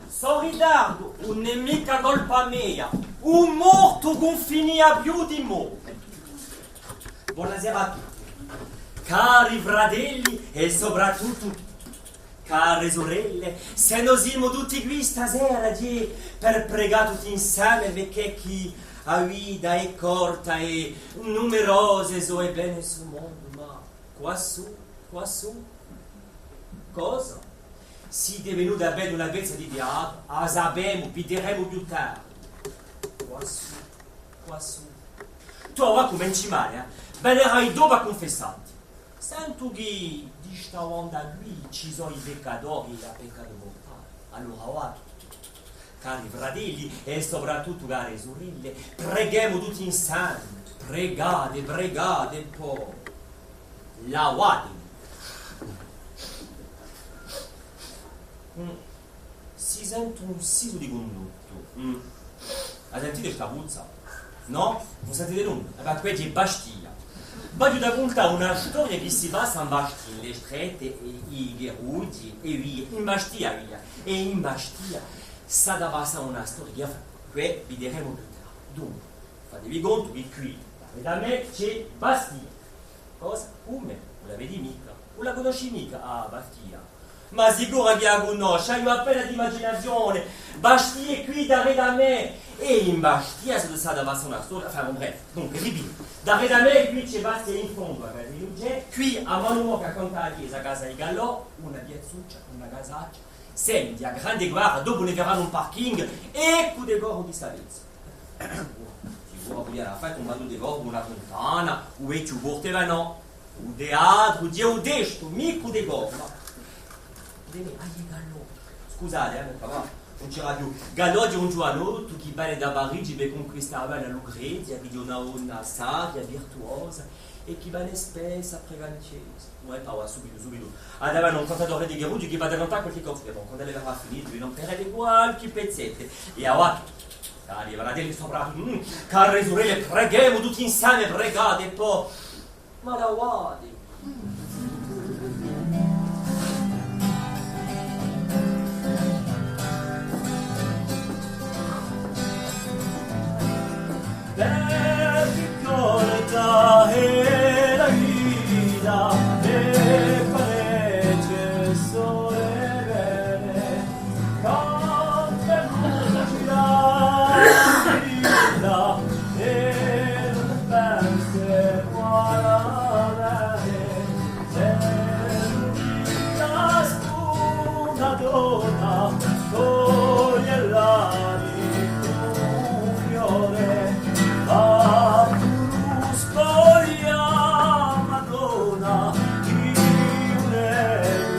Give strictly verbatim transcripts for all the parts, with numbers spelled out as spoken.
Stu ritardu ùn hè micca colpa meia, u mortu ùn finia più di more. Bonasera à tutti. Cari fratelli è soprattuttu care surelle, sè no simu tutti quì stasera, hè per pregà tutti inseme, perchè chì a vita hè corta è numerose sò e pene in stu mondu, ma quassù, quassù, cosa? Site venuti à vede una pezza di teatru? A sapemu, videremu più tardi. Quassù, quassù. Tù avà cumenci male, eh? Venerai dopu à cunfessatti. Sentu chì di sta banda quì ci sò i peccadori è i peccati mortali. Allora avà, cari fratelli è soprattuttu care surelle, preghemu tutti inseme. Pregate, pregate, è po lavate. Mm. Si sente un sisu di cundottu. Mm. A sentite sta puzza? Nò? Ùn sentite nunda? Eh bè, quì ci hè Bastia. V'aghju da cuntà una storia chì si passa in Bastia, in e strette, è i carrughji, è via, in Bastia, via. È in Bastia s'hà da passà una storia chì, enfin, quì videremu più tardi. Dunque, fatevi contu chì quì, daretu à mè, ci hè Bastia. Cosa? Cumu? Ùn la vedi micca? Ùn la cunnosci micca? Ah, Bastia. Ma sicuru chì a cunnosci, aghju appena d'imaginazione. Bastia hè quì daretu à mè. È in Bastia s'hà da passà una storia, enfin, bon, bref. Dunque, ripitu. Daretu à mè, quì ci hè Bastia in fondu, a casa di Luce. Quì, a manu morta accantu à a chjesa, a casa di Gallò, una piazzuccia, una casaccia. Senti, a grande guerra, dopu ne farannu un parking, eccu u decoru di sta pezza. Sicuru, quì hà da fà un bellu decoru, una funtana, u vechju portevanu, u teatru, hè u testu, micca u decoru, ma... Bè, ah, Gallò. Scusate, eh, ma ùn c'era più. Gallò hè un ghjuvanottu chì vene da Parigi per cunquistà a bella Lucrezia, chì hè una donna savia, virtuosa, è chì vene spessu à pregà in chjesa. Ùn hè, parla subitu, subitu. Avà, un cantadore di carrughji chì v'hà da cantà qualchì cosa. È bon, quandu ellu averà finitu, vi ne imparerete qualchì pezzettu. È avà, cari fratelli, soprattuttu, mm, care surelle, preghemu tutti inseme, pregate, è po, ma lavate. Perchè corta hè a vita, è parechje sò e pene, quant'è lunga a vita, è ùn pense guardà. Cascuna donna, coglie l'abiti d'un fiore, ma tù ùn spoglià, Madonna, chì ùn hè u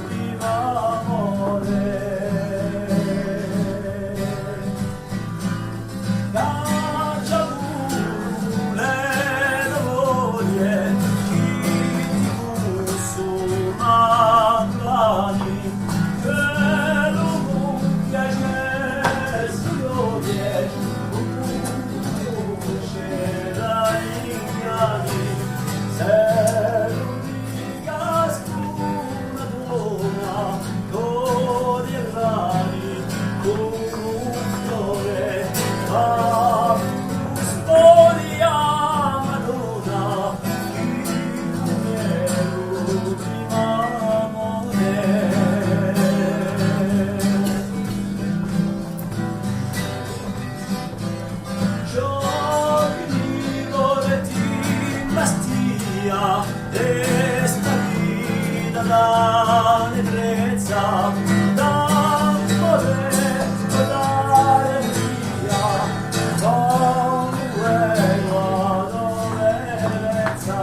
primu amore. Caccia puru e to voglie, chì ti cunsumu a mani, ch'ellu ùn piace, si odia, ùn cunnosce l'italiani, s'ellu ti cascuna donna, cori e rani, cun un fiore, ma spoglià, Madonna, chì ùn hè u primu amore. Ciò chì mi volete in Bastia, hè sta vita d'allegrezza, d'amore, d'allegria, d'amore, d'allegrezza,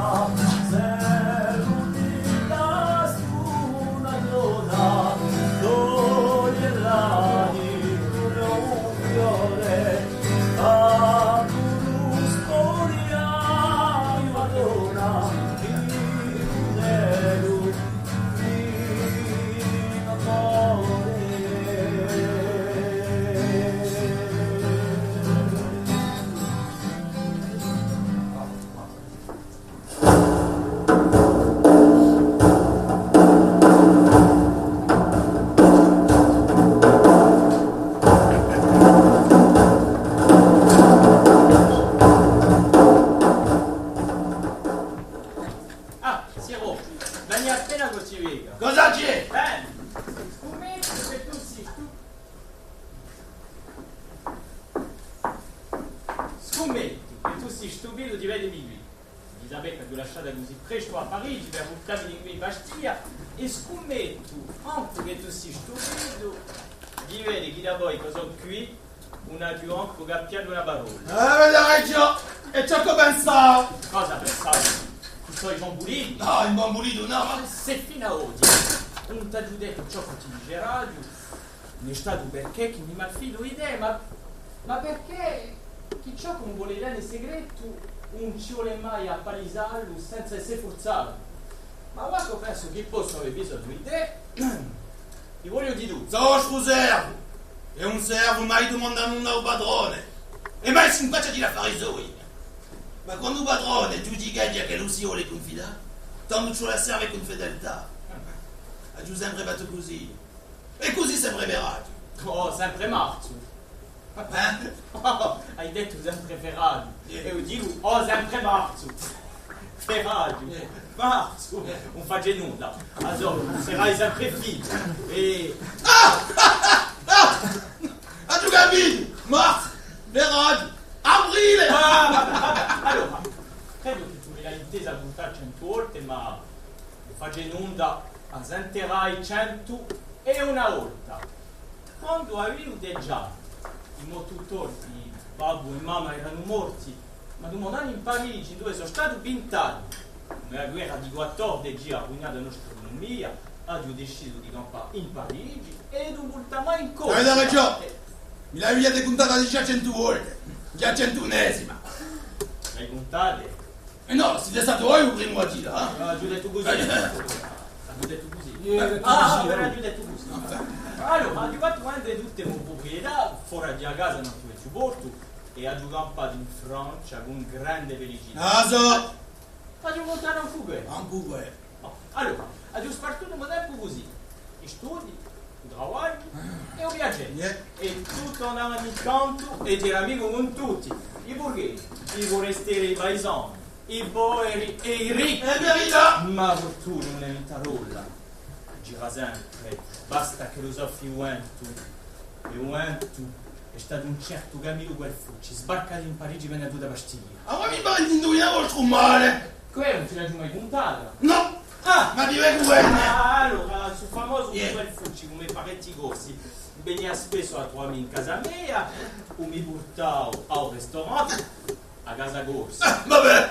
s'ellu ti cascuna donna, coglie l'abiti d'un fiore, Cosa ci vedi? Cosa c'hè? Bè, scummettu chì tù sì stu-, scummettu chì tù sì stupitu di vedemi quì. Di sapè ch'aghju lasciatu cusì prestu à Parigi per vultà mi quì in Bastia, è scummettu ancu chì tù sì stupitu di vede chì da voi ch'o sò quì ùn aghju ancu cappiatu una parolla. Eh, avete ragiò! È ciò ch'o pensava! Cosa pensavi? Chì sò imbambulitu? Nò, imbambulitu nò, ma... S'è finu à oghje ùn t'aghju dettu ciò chì ti diceraghju, ùn hè statu perchè chì mi malfidu di tè, ma, ma perchè chì ciò ch'ùn vole tene segretu ùn ci vole mai à palisallu senza esse furzatu. Ma quandu pensu chì possu avè bisognu di tè, ti vogliu dì tuttu. Sò u vostru servu, è un servu mai dumanda nunda à u patrone, è mai s'infaccia di l'affari soi. Ma quandu u patrone ghjudicheghja ch'ellu si vole cunfidà, tandu ci vole à serve cun fedeltà. Aghju sempre fattu cusì. È cusì sempre ferratu. Oh, sempre marzu. Eh? Hai dettu sempre ferratu. Iè. È eiu dicu, oh, sempre marzu. Ferratu. Iè. Marzu. Iè. Ùn face nunda. Allora, serai sempre figliu. È... Ah! Ah! Ah! Aghju capitu! Marzu! Ferratu! Aprile! Ah, vabbè, vabbè. Allora, credu chì tù mi l'hai intesa cuntà centu volte, ma ùn face nunda, a senterai centu è una volta. Quandu aviu dece anni, i mo tuttori, babbu è mamma, eranu morti, m'addumandanu in Parigi, induve sò statu vint'anni. Cù a guerra di quattordeci hà ruinatu a nostra ecunumia, aghju decisu di campà in Parigi è ùn vultà mai in Corsica. Avete ragiò! Eh. Mi l'avete cuntata digià centu volte, ghjè a centunesima. L'hai cuntata? Eh nò, site statu voi u primu à dilla, eh? Ah, aghju dettu cusì. Eh. Aghju dettu cusì. Eh, ah, aghju dettu cusì. Enfin. Allora, aghju fattu vende tutte e mo pruprietà, fora di a casa, in u vechju portu, è aghju campatu in Francia cun grande felicità. Ah, sò! Aghju cuntatu ancu què. Ancu què. Bon, allora, aghju spartutu u mo tempu cusì. I studii, u travagliu è u viaghju. Iè. È tuttu andava in cantu è era amicu cun tutti. I burghesi, i furesteri, i paisani, i poveri è i ricchi. Hè verità! Ma a furtuna ùn hè micca tolla. Gira sempre, basta ch'ellu soffi u ventu. È u ventu hè statu un certu Camillu Guelfucci, sbarcatu in Parigi, venutu da Bastia. Ah, ma mi pare d'induvinà u vostru male! Què ùn ti l'aghju mai cuntata? Nò! Ah! Ma di veru, eh! Ah, allora, stu famosu Guelfucci, cum'è parechji Corsi, venia spessu à truvà mi in casa mea, o mi purtava à u risturante, a Casa Corsa. Ah, vabbè!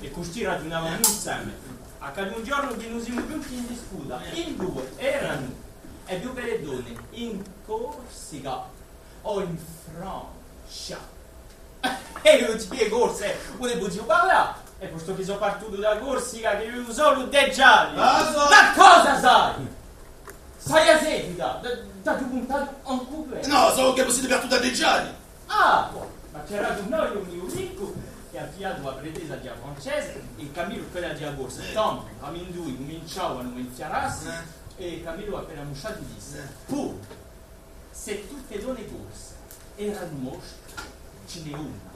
È custì ragiunavamu inseme. Accade un ghjornu chì no simu ghjunti in disputa, induve eranu e più belle donne, in Corsica o in Francia? È eiu, chì hè Corse, ùn ne pudiu parlà, è postu chì sò partutu da Corsica, chì vivu solu dece anni. Ma cosa sai? Sai a seguita, t'aghju cuntatu ancu què. Nò, sò chì vo site partuti da dece anni. Ah, bò, ma ch'era cun noi u mo amicu, chì hà pigliatu a pretesa di a francese è Camillu quella di a corsa. Tandu, amindui cuminciavanu à infiarassi, è Camillu appena musciatu disse: Puru s'è tutte e donne corse eranu mosche, ci n'hè una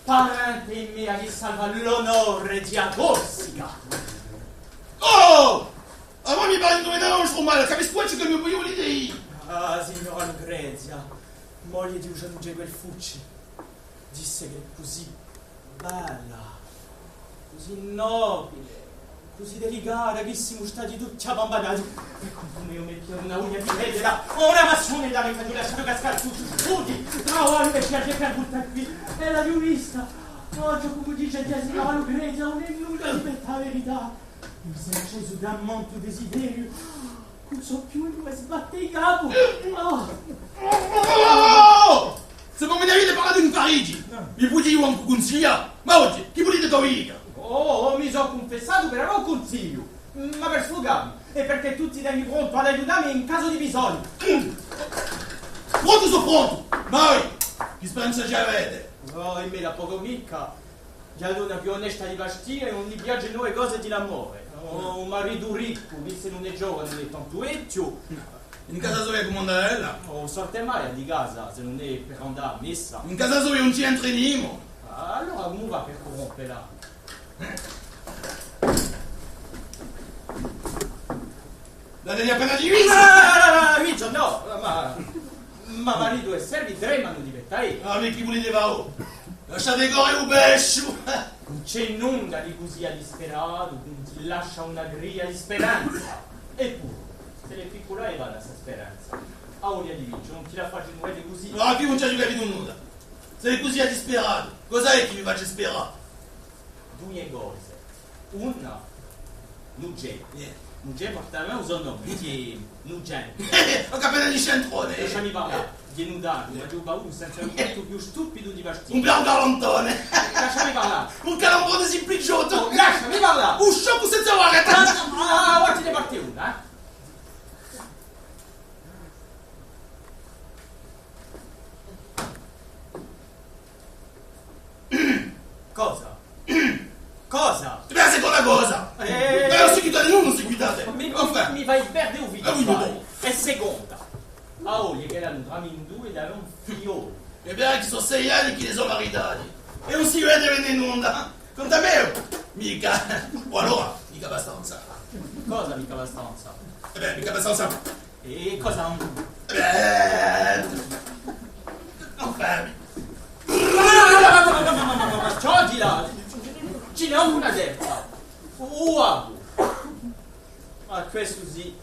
parente in mea chì salva l'onore di a Corsica. Oh! Avà mi pare d'induvinà u vostru male, capiscu ciò chì mi vulete dì. Ah, signora Lucrezia, moglie di u Gianluigi Guelfucci, disse ch'eri cusì bella, cusì nobile, cusì delicata, chì simu stati tutti abbambanati. È cum'è eiu mettia una voglia di vedela, una passione tale ch'aghju lasciatu cascà tutti i scudi, travagliu è piaghje per vultà quì, è l'aghju vista. Oghje, cum'è dice a signora Lucrezia, ùn hè nunda di pettu à a verità. Mi s'hè accesu tamantu desideriu, ch'ùn sò più induve sbatte i capu. Ah! Oh! Sè vo mi n'avete parlatu in Parigi, mi pudiu ancu cunsiglià, ma oghje, chì vulete ch'o vi dica? Oh, oh, mi sò cunfessatu per avè un cunsigliu, ma per sfugà mi, è perchè tù ti teni prontu ad aiutà mi in casu di bisognu. Prontu sò prontu, ma voi, chì speranza ci avete? Oh, è mè da pocu micca. Hè a donna più onesta di Bastia è ùn li piace e nove cose di l'amore. Oh, un maritu riccu, chì s'ellu ùn hè ghjovanu, ùn hè tantu vechju. In casa soia cum'è andava ella? Oh, sorte mai di casa, s'ellu ùn hè per andà à messa. In casa soia ùn ci entre nimu. Ah, allora cumu fà per currompela? L'avete appena divisa! Ah, no, no, no, no, no, no, no, ma, ma maritu è servi tremanu di pettaghja. Ah, ma chì vulete fà, oh? Lasciate corre u pesciu! Ùn ci hè nunda di cusì disperatu chì ùn ti lascia una cria di speranza. Eppuru, s'ella hè picculina sta speranza, a voglia di vincia ùn ti la facenu vede cusì. Ah, quì ùn ci aghju capitu nunda. S'ella hè cusì disperatu, cosa hè chì mi face sperà? Duie cose. Una, Nugè. Eh. Nugè porta u so nome, chì hè Nugè. Ho capito di centrone, eh. Lasciami parlà, hè nudatu, ma aghju paura senza un puntu più stupidu di Bastia. Un bel galantone. Lasciami parlà. Un calambrone simpliciottu. Oh, lasciami parlà. Un scioccu senza vareta. Ah, ah, ah, guarda, ne parte una, eh. Cosa? Cosa? Bè, a seconda cosa! Eh. Bè, ùn seguitate, nò, ùn seguitate! Mi, mi, enfin, mi fai perde u figliu. Ah, oui, mais bon. È seconda, a moglia ch'elli anu tramindui da un figliolu. Hè vera chì sò sei anni ch'elli sò maritati. È ùn si vede bè nunda. Quant'à mè, micca. O allora, micca abbastanza. Cosa micca abbastanza? È bè, micca abbastanza. È cosa ùn... Eh, enfin. Ma, ma, ma, ciò, di là! Ci n'hè una terza! Uà! Ma questu sì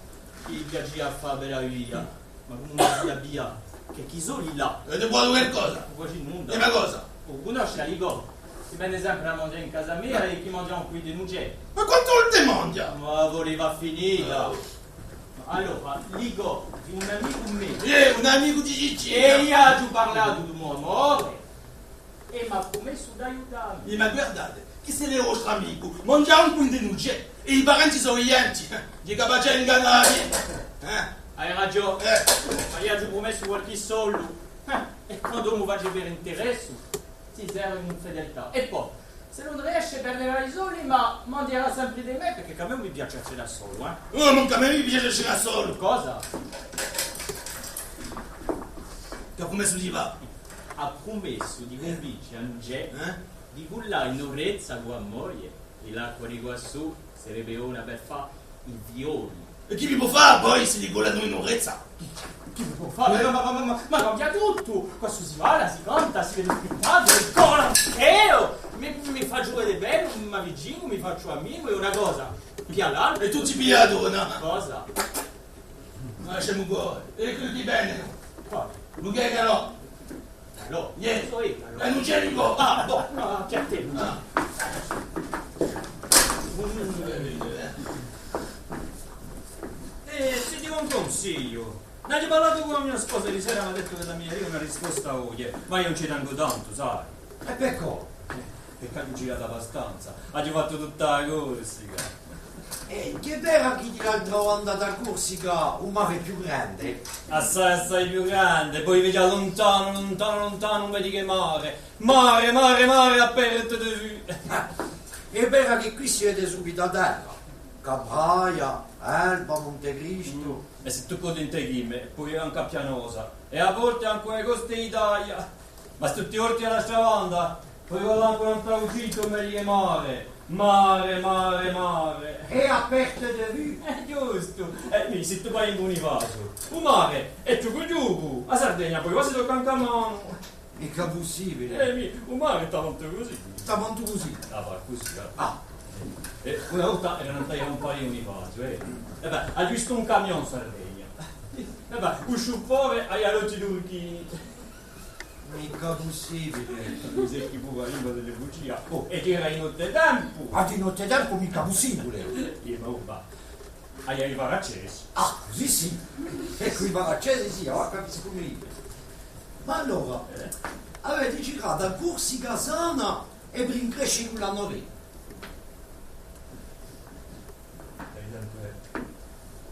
chì piacia à fà bella via! Ma cumu si abbia? Chì, chì sò lì là? Avete buotu qualcosa? Quasi nunda. È ma cosa? U cunnosci, Aligo? Si vene sempre à manghjà in casa mia è chì manghja un quì di Nugè. Ma quantu volte manghja? Ma vuleva finita! Eh. Allora, Ligò, hè un amicu meiu. Eh, un amicu di Gigi! È eiu aghju parlatu di u mo amore è m'hà prumessu d'aiutà mi. Eh, ma guardate, chì s'ellu hè u vostru amicu, manghja un quì di Nugè, è i parenti sò vighjenti, hè capace à ingannà vi, eh? Hai ragiò. Eh. Ma eiu aghju prumessu qualchì soldu. Eh, è quandu omu face per interessu, si serve in fedeltà. È po, s'ellu ùn riesce, perderà i soldi, ma manghjerà sempre di mè, perchè chì à mè mi piace à cenà solu, eh. Oh, ma ancu à mè mi piace à cenà solu! Cosa? Chì hà prumessu di fà? Hà prumessu di cunvince à Nugè, eh, di cullà in Orezza cù a moglie, è l'acqua di quassù sarebbe bona per fà i figlioli. È chì mi pò fà poi s'elli collanu in Orezza? Chì, chì mi pò fà? Eh? Ma, ma, ma, ma, ma cambia tuttu! Quassù si balla, si canta, si vede u spettaculu, è cola! Eiu mi, mi facciu vede bellu, m'avvicinu, mi facciu amicu, è una cosa piglia l'altra. È tù ti pigli a donna! Cosa? Ma lasciamu corre. È quellu di bè, nò? Quale? Lu ghjè, nò? Allora, iè, sò eiu, allora. Eh, ùn ci hè ancora. Ah, bò, ah, chì à tè. Ah. Eh, ti dicu un cunsigliu. N'aghju parlatu cù a mo sposa di sera, m'hà dettu ch'ella mi daria una risposta oghje, ma eiu ùn ci tengu tantu, sai. È perchè? Eh, perchè aghju giratu abbastanza. Aghju fattu tutta a Corsica. È hè vera chì di l'altra banda di a Corsica u mare hè più grande? Assai, assai più grande, poi vede luntanu, luntanu, luntanu, ùn vede chè mare. Mare, mare, mare, à perte de vue. Hè vera chì quì si vede subitu a terra. Capraia, Elba, Montecristu. Mm. È s'è tù conti in Ghjemma, poi ancu à Pianosa. È à volte ancu e coste d'Italia. Ma s'è tù ti volti à l'altra banda, poi vole ancu un antru citu, megliu chè mare. Mare, mare, mare. È à perte de vue. Eh, ghjustu. Eh, mì, s'è tù vai in Bunifaziu, u mare hè chjucu chjucu. A Sardegna, poi quasi tocca ancu a manu. Micca pussibule. Eh, mì, u mare hè tantu cusì. Tantu cusì? Ah, và, cusì, và. Ah. Eh, una volta eranu andati à un paese in Bunifaziu, eh. È bè, hà vistu un camion in Sardegna. È bè, u sciuffore hà l'ochji turchini. Micca pussibule. Mì, sè chì puru a lingua di a bugia. Oh, è chì era in nottetempu. Ah, di nottetempu micca pussibule. Iè, ma oh, và. Aghju i paraccesi. Ah, cusì sì. Eccu, i paraccesi sì, allora capiscu megliu. Ma allora, eh, avete giratu a Corsica sana è vi incresce cù la nave? Hai sempre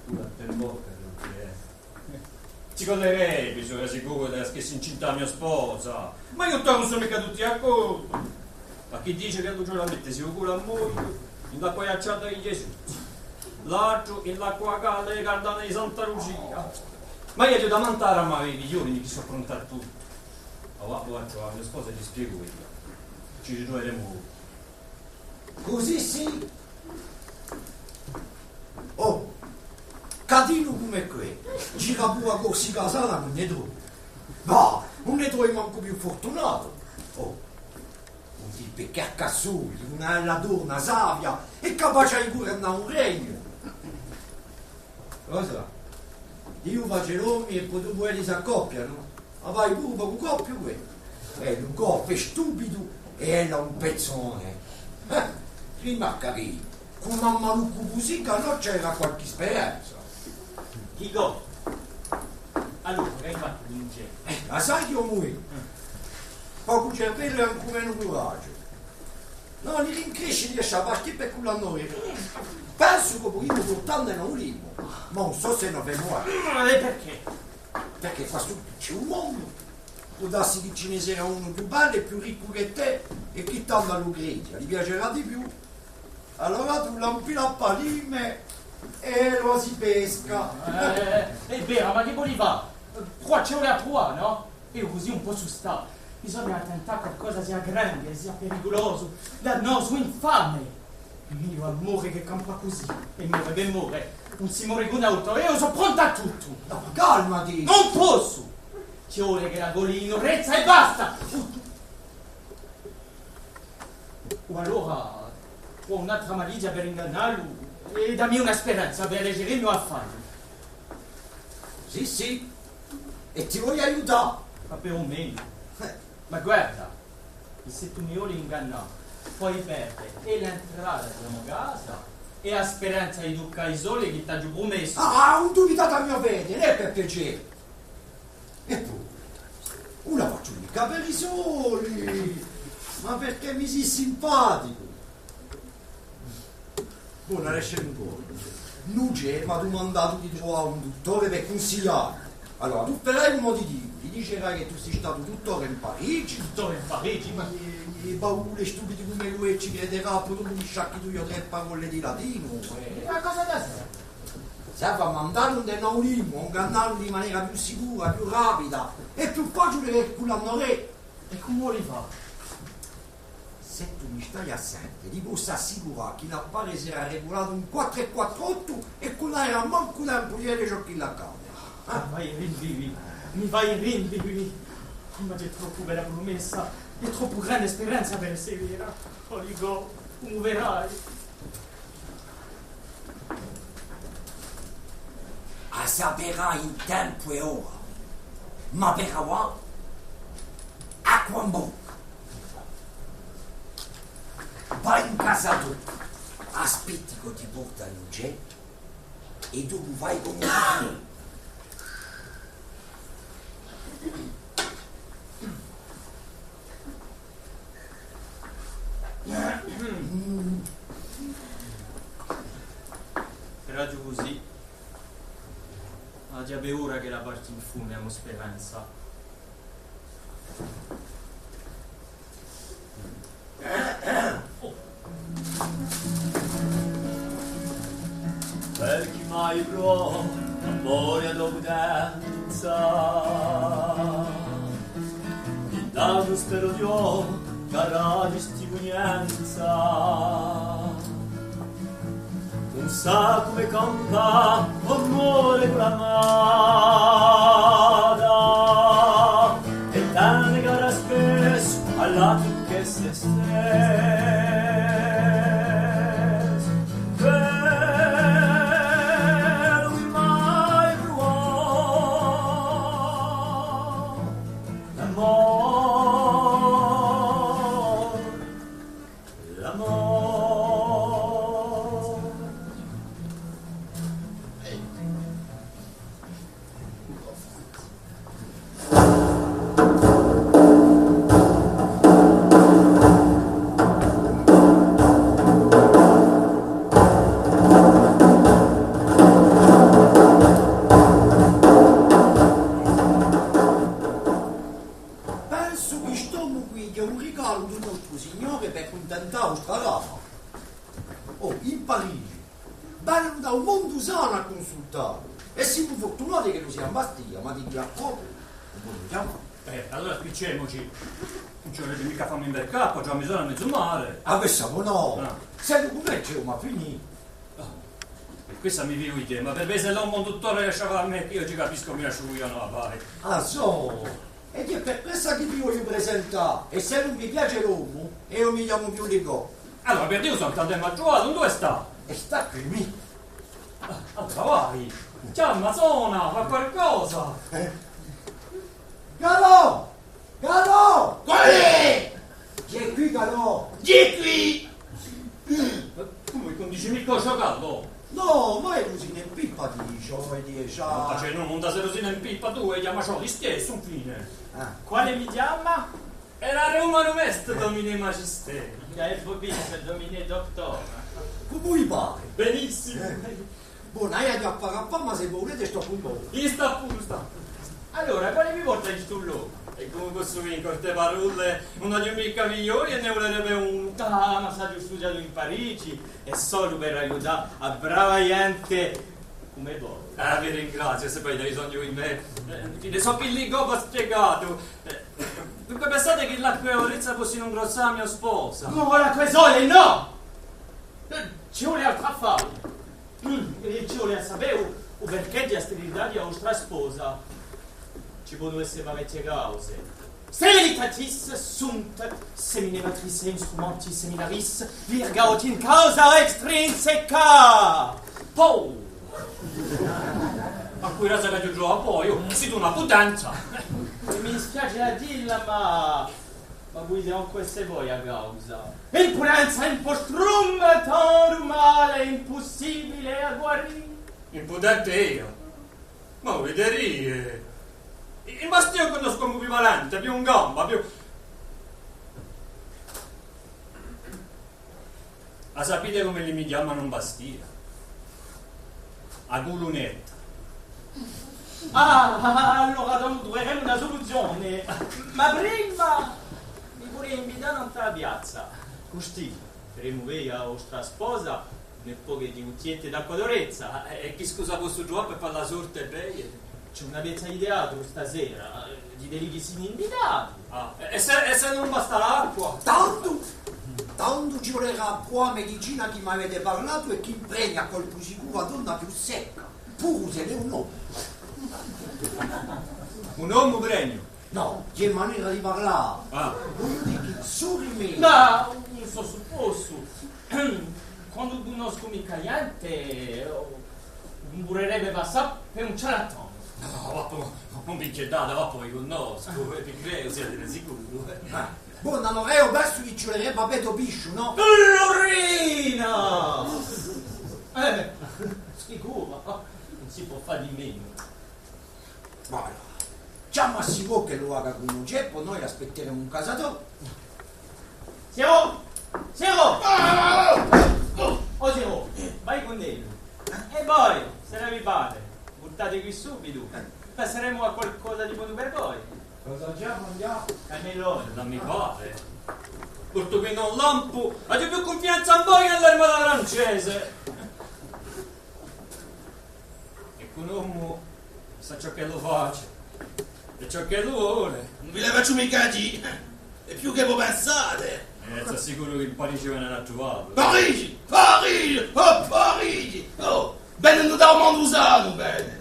u latte in bocca, dunque, eh. Ci crederebbe, sò sicuru, chì s'incinta a mo sposa. Ma eiu ùn sò micca tuttu d'accordu. Ma chì dice chì u ghjurnalista, si u culu à mogliu, in l'acqua ghjacciata di Gesù, l'altru in l'acqua calda di Cardano di Santa Lucia. Ma eiu aghju da mantà à mare i figlioli, chì sò prontu à tuttu. Avà, avà, a mo sposa ti spiegu eiu. Ci ritroveremu. Cusì sì. Oh, Catinu cum'è què, gira puru a Corsica sana, ùn ne trovi. Ma ùn ne trovi mancu più furtunatu. Oh, un tipu carcassolu, una bella donna savia è capace di guvernà un regnu. Cosa? Diu face l'omi è po dopu elli s'accoppianu. Ma vai puru pocu coppiu què. Eh, lu coppiu hè stupidu è ella un pezzone. Eh, rimarca chì cù un maluccu cusì chì no c'era qualchì speranza. Dicu, allora, chì hai fattu di in genere? Eh, a sai chì o muì? Pocu cervellu è ancu menu curagiu. Nò, li rincresci di lascià partì per culà noi. Pensu chì pudemu purtà ind'è no ulimu, ma ùn sò s'è no avemu... Ma è perchè? Perchè quassù ci hè un mondu. Pò dassi chì ci ne serà unu più bellu è più riccu chè tè, è chì tandu à Lucrezia li piacerà di più. Allora tù lampi a palima è l'oasi pesca. Eh, hè vera, ma chì voli fà? Pruvà ci vole à pruvà, nò? Eiu cusì ùn possu stà. Bisogna à tentà chì a cosa sia grande, sia periculosu, dannosu, infame. Mì, à more chì campa cusì, è more per more, ùn si more cù un altru, eiu sò prontu à tuttu. Nò, ma calmati! Ùn possu! Ci vole chì la coli in rezza è basta! O allora, trova un'altra malizia per ingannallu è dammi una speranza per leggere u mo affannu. Sì, sì, è ti vogliu aiutà. Ma per u menu. Eh. Ma guarda, s'è tù mi voli ingannà, poi perde è l'entrata di a mo casa è a speranza di tuccà i soldi chì t'aghju prumessu. Ah, ùn dubità di a mo fede, nè, per piacè. È poi, ùn la facciu micca per i soldi, ma perchè mi sì simpaticu. Bona, lasciami un pocu. Nucè m'hà dumandatu di truvà un duttore per cunsiglià. Allora, tù farai cum'o ti dicu, li dicerai chì tù sì statu duttore in Parigi. Duttore in Parigi? Ma... È, è baule stupidi cum'è ellu ci crederà, po dopu li sciacchi tù è trè parolle di latinu, eh. Ma cosa t'hà dettu? S'hà da mandà ind'è no ulimu, ingannallu di manera più sicura, più rapida è più faciule chè culà in Re. È cumu voli fà? S'è tù mi stai à sente, ti possu assicurà chì l'affare serà regulatu in quattru è quattru ottu è chì ùn averà mancu tempu di vede ciò chì l'accade. Ah, mi fai rinvivì, mi fai rinvivì. Ma hè troppu bella prumessa, hè troppu grande speranza per esse vera. O dicu, cumu verai? A saperai in tempu è ora, ma per avà, acqua in bocca. Vai in casa tua, aspetti ch'o ti porta Nucè è dopu vai cum'o ti pigliu. Era ghjà cusì. Aghju paura ch'ella parti in funebru, speranza. Perchè mai prò amore a to putenza, intantu speru Diu ch'arà testimonianza. Ùn sà cum'è campà, o more cù l'amata, è tante care spessu à l'attu chì s'è stessu. Quellu chì mai pruvò l'amore. L'amore. Pensu chì st'omu quì hè un rigalu di u nostru Signore per cuntentà a vostra brama. Oh, in Parigi. Vene da u mondu sanu à cunsultallu. È simu furtunati ch'ellu sia in Bastia, ma di quì à pocu, ùn pò micca male. Eh, allora spiccemuci. Ùn ci vulete micca fà mi imbarcà, po ghjà mi sò à mezu mare. Ah, bè, sà, nò. Ah. Sè cum'è, ci hè, ma finì. Ah. Quessa mi piace, ma per vede l'omu un duttore lasciava à mè, chì eiu ci capiscu, mi lasciu guidà, nò, vai. Ah, sò! È hè per quessa chì vi vogliu presentà, è s'ellu vi piace l'omu, eiu mi chjamu Più Ligò. Allora, per Diu santu, andemu à truvà, induve stà? È stà quì, mì. Ah, allora vai, chjama, sona, fà qualcosa. Eh? Calò! Calò! Quale hè? Hè quì, Calò! Hè quì! Ma cumu, ùn dici micca Calò? Nò, ma hè Rusina in pippa, dice, o dice, ah. Nò, ma ùn dà Rusina in pippa, tù, è chjama ciò listessu, infine. Ah. Quale mi chjama? Era Roma Romest, Domine Magisteri. Gaevo Bis, Domine Doctor. Cumu vi pare? Benissimu. Eh. Bon, eiu aghju à fà, à fà, ma s'è vo vulete stò cù voi. Eiu stò puru, stò. Allora, quale mi porta in stu locu? È cumu possu dì, in corte parolle, ùn aghju micca figlioli è ne vulerebbe unu. Ah, ma s'aghju studiatu in Parigi, è solu per aiutà a brava ghjente cum'è voi. Ah, vi ringraziu, s'è voi avete bisognu di mè. Eh, infine, sò Più Ligò, v'aghju spiegatu. Eh, dunque, pensate chì l'acqua è a riccia possinu ingrassà a mo sposa? Nò, l'acqua sola, nò! Eh, ci vole altr'affare. Mm, è ci vole à sapè u, u perchè di a sterilità di a vostra sposa. Ci ponu esse parechje cause. Sterilitatis sunt seminatrices instrumentis seminaris virga ut in causa extrinseca. Pò! Ma quì raza ch'aghju trovu à voi, oh, site una putenza! È mi dispiace à dilla, ma, ma vulete ancu esse voi a causa. Impudenza impostrum, tandu male impussibile à guarì. Impudente eiu? Ma voi dite, eh, in Bastia cunnoscu un più valente, più in gamba, più... A sapete cum'elli mi chjamanu in Bastia? A culunetta. Ah, allora dunque, truveremu una suluzione. Ma prima mi vole invità nant'à a piazza. Custì, premu vede a vostra sposa, un pocu di buttigliette d'acqua d'orezza. Ah, è chì scusa possu truvà per fà la sorte bella? Ci hè una pezza di teatru stasera, eh, di quelli chì sò invitati. Ah, è, è s'è, è s'è ùn basta l'acqua? Tandu, tandu ci vulerà a bona medicina chì m'avete parlatu è chì impregna à colpu sicuru a donna più secca, puru s'ellu hè un omu. Un omu pregnu? Nò, hè manera di parlà. Ah. Vogliu dì chì sò rimedi. Ma ùn sò suppostu. Quandu cunnoscu micca ghjente, ùn vulerebbe passà per un ciarlatanu. Nò, va po, ùn vi inchietate, va po, vi cunnoscu, è vi credu, site sicuru. Ah. Bon, allora eiu pensu chì ci vulerebbe à bè u pisciu, nò? Lurina! Eh, sicuru, ùn si pò fà di menu. Voilà. Chjama à Sirò ch'ellu vaca cù Geppu, noi aspetteremu in casa tua. Sirò! Sirò! Ah! Oh, Sirò, vai cun ellu. È voi, s'ellu vi pare, vultate quì subitu. Penseremu à qualcosa di bonu per voi. Cosa aghju da manghjà? Cannelloni. Ùn mi pare. Portu quì un lampu, aghju più cunfidenza in voi chè in l'armata francese. È chì un omu sà ciò ch'ellu face è ciò ch'ellu vole. Ùn vi la facciu micca dì. Hè più chè vo pensate. Eh, stà sicuru chì in Parigi vene à truvà. Parigi! Parigi! Oh, Parigi! Oh, vene da u mondu sanu, vene.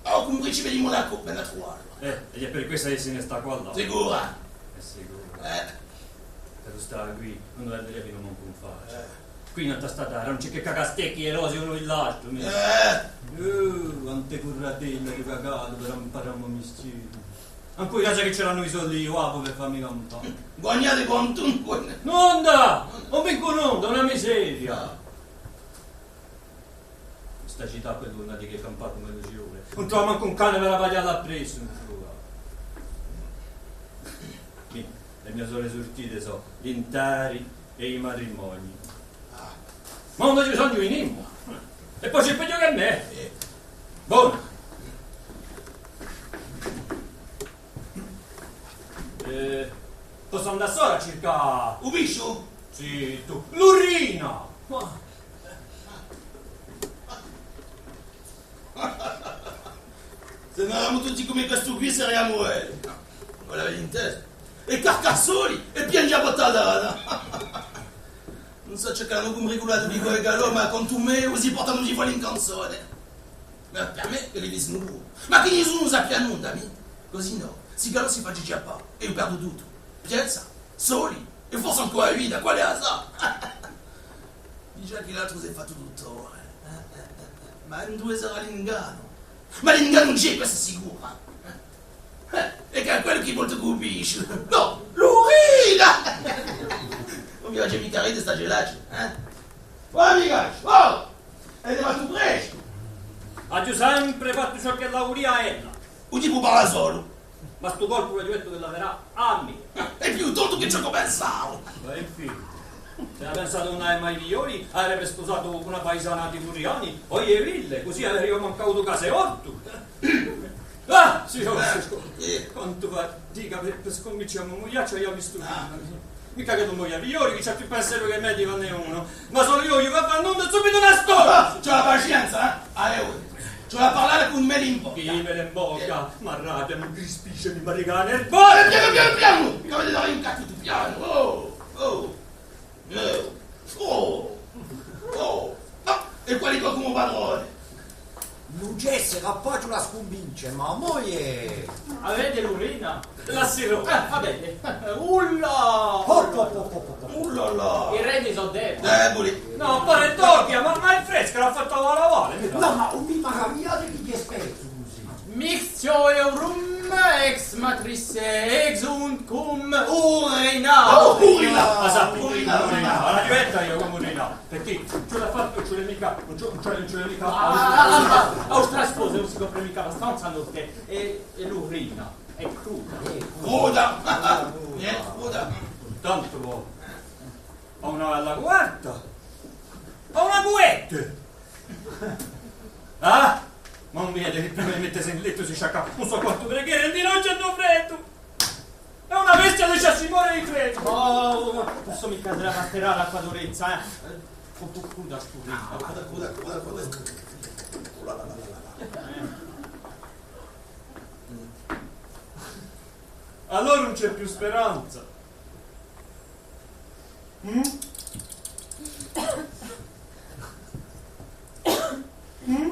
Oh, cù un principe di Monaco, vene à truvà. Eh, è hè per quessa chì si ne stà quallà. Sicura? Hè sicuru. Eh. S'ellu stà quì, ùn lu viderebbe mancu in faccia. Eh. Quì in a stradara ùn ci hè chè cacastecchi è rosi unu di l'altru, mì. Eh! Uh, quante curratelle aghju cacatu per amparà u mo mistieri. Ancu i casi chì c'eranu i soldi, eiu, ah, per fà mi campà. Guagnate quantunque. Nunda! Ùn vincu nunda, una miseria! Sta cità, quellu ùn hà di chè campà cum'ellu ci vole. Ùn trova mancu un cane per abbaghjà appressu, ùn trova. Mì, e me sole surtite sò l'intari è i matrimonii. Ma ùn ci sò nimu. È po ci hè peghju chè mè. Bonu. Eh, possu andà solu à circà u pisciu? Zittu. Lurina! Ma S'è n'eramu tutti cum'è questu quì, seriamu, eh, vo l'avete intesu? È Carcassoli, è pienghje à bottata. Ùn Sò ciò ch'anu cumbriculatu di qualchì calò, ma contu mè, u si portanu di fà l'incanzone. Ma per mè, chì li dicenu puru. Ma chì nisunu sappia nunda, mì. Cusì nò, sti calò si face chjappà, è eiu perdu tuttu. Piensa, soldi, è forse ancu a vita, quale a sà? Dice chì l'altru s'hè fattu duttore. Ma induve sarà l'ingannu? Ma l'ingannu ùn ci hè, questu hè sicuru, eh. Eh, è chì hè quellu chì volta cù u pisciu. Nò, Lurina! Ùn vi face micca ride sta gelatina, eh? Oh, amicu, oh! Avete fattu prestu! Aghju sempre fattu ciò ch'ella vulia ella. U tipu parla solu. Ma stu colpu l'aghju dettu ch'ella verrà à mè. Hè più tontu chè ciò ch'o pensava. Ma infine, s'ella pensava ùn avia mai figlioli, averebbe spusatu una paisana di Furiani, o Ieville, cusì averiamu ancu avutu casa è ortu. Ah, signore, eh, signore, eh, quantu fatica per, per scumincià, ma mo ghjà ci avia vistu prima. Micca ch'o ùn vogliu figlioli, chì ci hè più penseru chè mè di fanne unu. Ma solu eiu, eiu chì fà nunda, subitu una storia! Ah, ci vole a pacienza, eh? Ah, eiu, ci vole à parlà cù mè in bocca. Chì mè in bocca? Eh. M'arrabbia, m'incrispice, mi barrica a nervosa! Eh, pianu, pianu, pianu! Micca vede da un cazzu, pianu! Oh, oh, oh, oh! Ma, è quale hè u mo padrone? Ùn ci hè, s'era facciu a scumbincia, ma a moglie... Avete Lurina? Lassi lu. Eh, va bè. Ullà! Hop, hop, hop, hop, hop. Ullà là! I reni sò debuli. Debuli. Nò, pare doppia, ma, ma hè fresca, l'hà fatta lavare, lavare, micca. Nò, ma ùn vi maravigliate chì hè spesso cusì. Mixtio eorum ex matricem exunt cum urina. Oh, urina! Ah, sapete, urina, urina. Urina. L'aghju detta eiu cum'è urina. Perchè ùn ci vole à fà, ùn ci vole micca, ùn ci, ùn ci vole, ùn ci vole micca à, à, à, à u trasposu, ùn si copre micca abbastanza a notte, è, è l'urina hè cruda. Cruda! Hè cruda! Tantu po, à una bella cuverta, à una cuvetta! Ah! Ma ùn vede chì prima di mettesi in lettu si sciacca un so quartu preghiere, di notte è freddu! Hè una bestia, lasciassi more di freddu! Oh, ùn possu micca dà a pasterata à l'acqua d'urina, eh! Cù, cù, cù, da scurrì. Guarda, guarda, guarda, guarda. Allora ùn ci hè più speranza. Mm? Mm?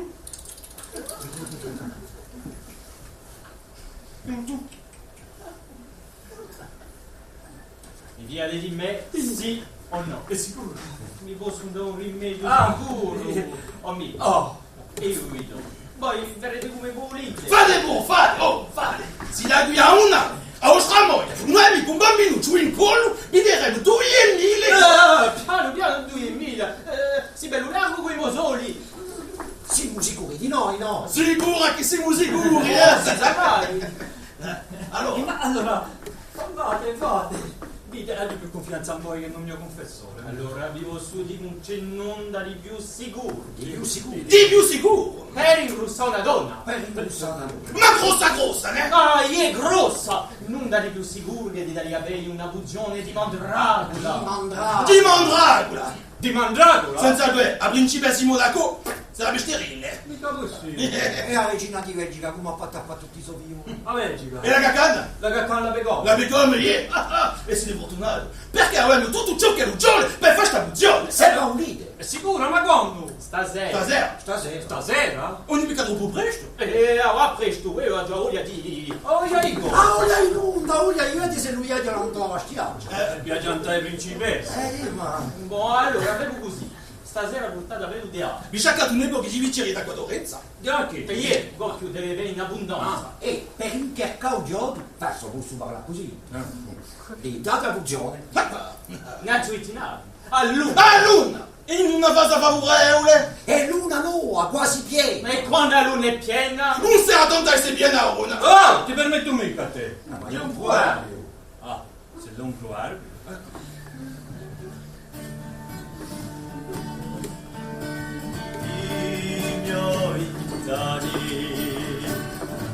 Mi dite di mè sì o nò? Hè sicuru? Mi possu dà un rimediu sicuru? Ah, eh. O mì. Oh. È eiu vi dicu. Voi farete cum'è vulete. Fate voi, fate, oh, fate. S'è da quì à una, a vostra moglia, un amicu, un bambinucciu in collu, vi daremu duiemila. Ah, pianu, pianu, duiemila. Eh, sì bellu largu cù i mo soldi. Simu sicuri di noi, nò? Sicura chì simu sicuri, eh? Si sà mai. Eh, allora. Ma allora, fate, fate. Dite, aghju più cunfidenza in voi chè in u mo cunfessore. Allora, vi possu dì, ùn ci hè nunda di più sicuru. Di più sicuru? Di più sicuru! Per inghjussà una donna. Per inghjussà una donna. Ma grossa, grossa, nè? Ah, hè grossa! Nunda di più sicuru chè di dà à i capelli una puzione di mandragula. Di mandragula! Di mandragula! Di mandragula? Senza què, a principessa Monaco sarebbe sterile. Micca possibile. È a regina di Belgica, cumu hà fattu à fà tutti i so figlioli? A Belgica? È la cacana? La cacana, la pecora? La pecora, iè. È site furtunatu. Perchè avemu tuttu ciò ch'ellu ci vole per fà sta puzione. S'è vulete. Hè sicura, ma quandu? Stasera. Stasera? Stasera. Stasera? Ùn hè micca troppu prestu? Eh, eh, avà prestu, eiu aghju voglia di, di, di. Oh, voglia di cosa? Ah, voglia di nunda, voglia di vede s'ellu viaghja nant'à a spiaggia. Eh, viaghja nant'à e principesse. Eh, ma... Bon, allora, femu cusì. Stasera purtate à mè u teatru. Vi sciaccate un pocu di bicchjeri d'acqua d'orezza. Di chì? Perchè, quì deve avè in abbundanza. Ah, è per incarcà u chjodu, forse possu parlà cusì. Eh. Di dà a puzione. Nanzu di dinari. À luna! À luna! In una fasa favurevule! Hè luna nova, quasi piena! È quandu a luna hè piena? Ùn serve à tantu à esse piena a luna! Oh, ti permettu micca à tè! Nò, ma hè un pruverbiu! Ah, s'ellu hè un pruverbiu. I mo vint'anni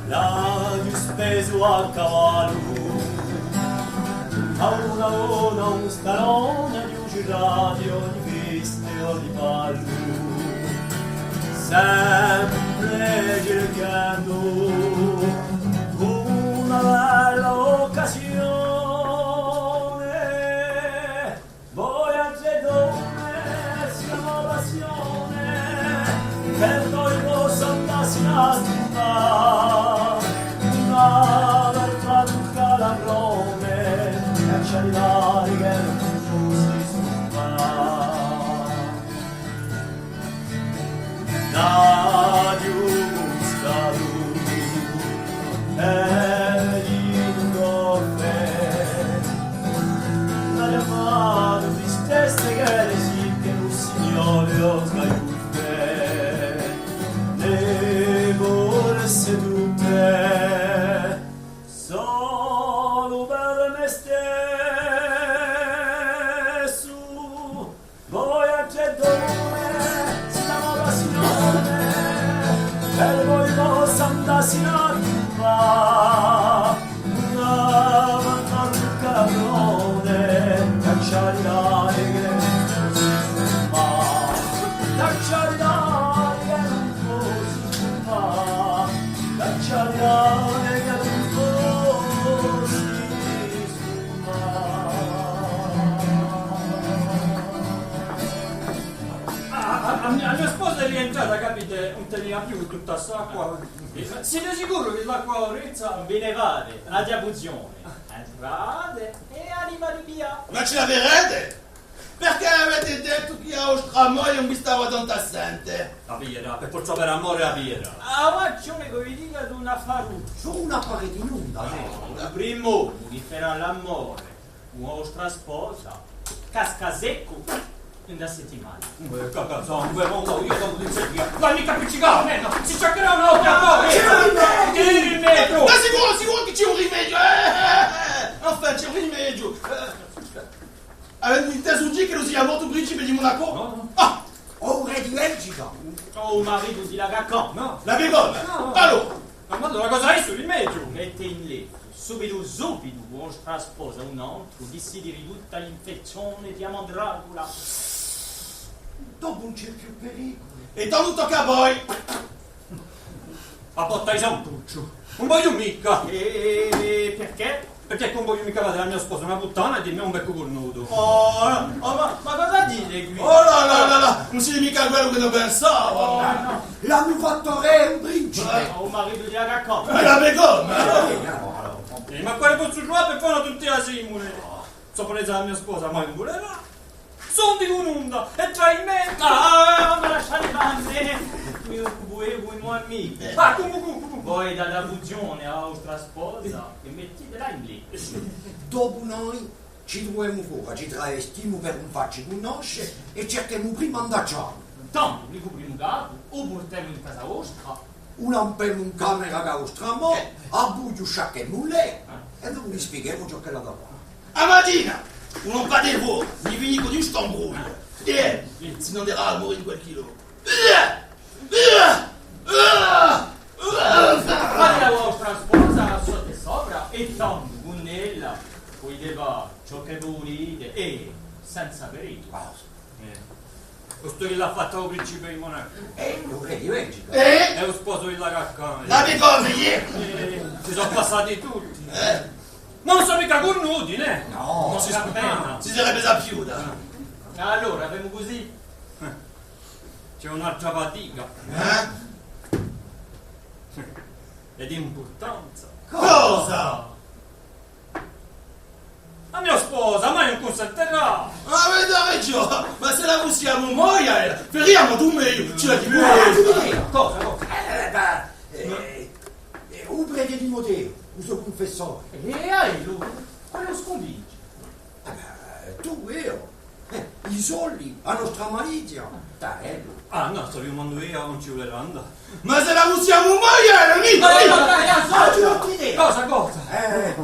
l'aghju spesu à cavallu, à una donna, un stallone, di u girà, di ogni bestia, di ballu. Sempre circandu una bella occasione. Voi a zedone Una volta tocca la prone, caccia di l'aria che non si stufa. Dà Diu un salutu, e di un caffè, una manu di stesse che le si che un signore o sgagliù. Ne volesse tutte, solu per me stessu, voi ancu due, si chiama la Signore, per voi possa andassi in alto. A, a, a mia, a mia sposa hè rientrata, capite? Ùn tenia più tutta st'acqua. Site sicuru chì l'acqua fresca vi ne vale? Aghju a puzione. Entrate è arrivate via. Ma ci la vedete? Perchè avete dettu chì a vostra moglia ùn vi stava tantu à sente? A vera, per forza per amore a vera. A ragione ch'o vi dica d'un affarucciu. Solu un affare di nunda, eh. U primu, vi farà l'amore. Una vostra sposa casca seccu in una settimana. Eh, cacà, sangue, ma io sono di seria. Ma mica appiccicà, eh, no. Si cercherà un'altra cosa. Ci vuole un rimedio! Ma sicuru, sicuru chì ci hè un rimedio, eh, eh, eh, eh. Enfin, ci hè un rimedio. Eh, avete intesu dì ch'ellu sia mortu u principe di Monaco? No, no. Ah! O u rè di Belgica? O u maritu di la Cacà? No. La Begona? No. Allora? Ma allora cosa hè stu rimedio? Mette in lettu subitu, subitu, vostra sposa, un altru, chì si riduce à l'infezione di a mandragola. Dopu ùn ci hè più periculu. È tandu tocca à voi. A botta di Santucciu. Ùn vogliu micca. È perchè? Perchè ùn vogliu micca fà di a mia sposa una puttana è di mè un beccu curnutu. Oh, no, oh, ma, ma cosa dite quì? Oh, là, là, là, là, ùn site micca quellu chì ne pensava. Oh, no. L'anu fattu rè un principe. Eh, u maritu di la Cacà. Eh, la Begona. Eh, ma quale pozzu truvà per fà una tuttera simule? Sò presa a mia sposa, ma ùn vulerà. Sò di un'onda, è tradimento! Ah, ma lasciate fà à mè! Mi occupu eiu cù i mo amichi. Ah, cumu, cumu, cumu? Voi date a puzione à a vostra sposa è mettitela in lettu. Dopu noi ci truvemu fora, ci travestimu per ùn facci cunnosce è circhemu prima ind'è a chjama. Tandu, u primu capu, u purtemu in casa vostra. U lampemu in camera di a vostra moglia, à bughju sciacchemu u lettu è dopu li spiechemu ciò ch'ella hà da fà. A matina, unu pà di voi, mi veni cù stu imbrugliu. È, eh, si n'anderà à morì in qualchì locu. Fate a vostra sposa sottu è sopra, è tandu cun ella pudete fà ciò chì vulete, è senza periculu. Eh. Questu chì l'hà fattu u principe di Monaco. Eh, u rè di Belgica. Eh? Hè u sposu di la Cacà. La Begona, iè! Eh, si sò passati tutti. Eh. Ùn sò micca curnuti, nè? No. Ùn si, si sarebbe sapiuta. Allora, femu cusì. Ci hè un'altra fatica. Eh? È d'impurtanza. Cosa? A mia sposa mai ùn cunsenterà! Avete ragiò, ma s'ella fussi a mo moglia, eh, feriamu di megliu, ci la... Cosa, cosa? Eh, bè, eh, eh, u prete Timoteu, u so cunfessore. È a ellu, quale u scunvince? Eh bè, tù, eiu. Eh, i soldi, a nostra malizia, da ellu. Ah, nò, stava dumandendu eiu, ùn ci vulerà andà. Ma s'ella fussi a mo moglia, eh, mì, mì! Cosa, cosa? Eh,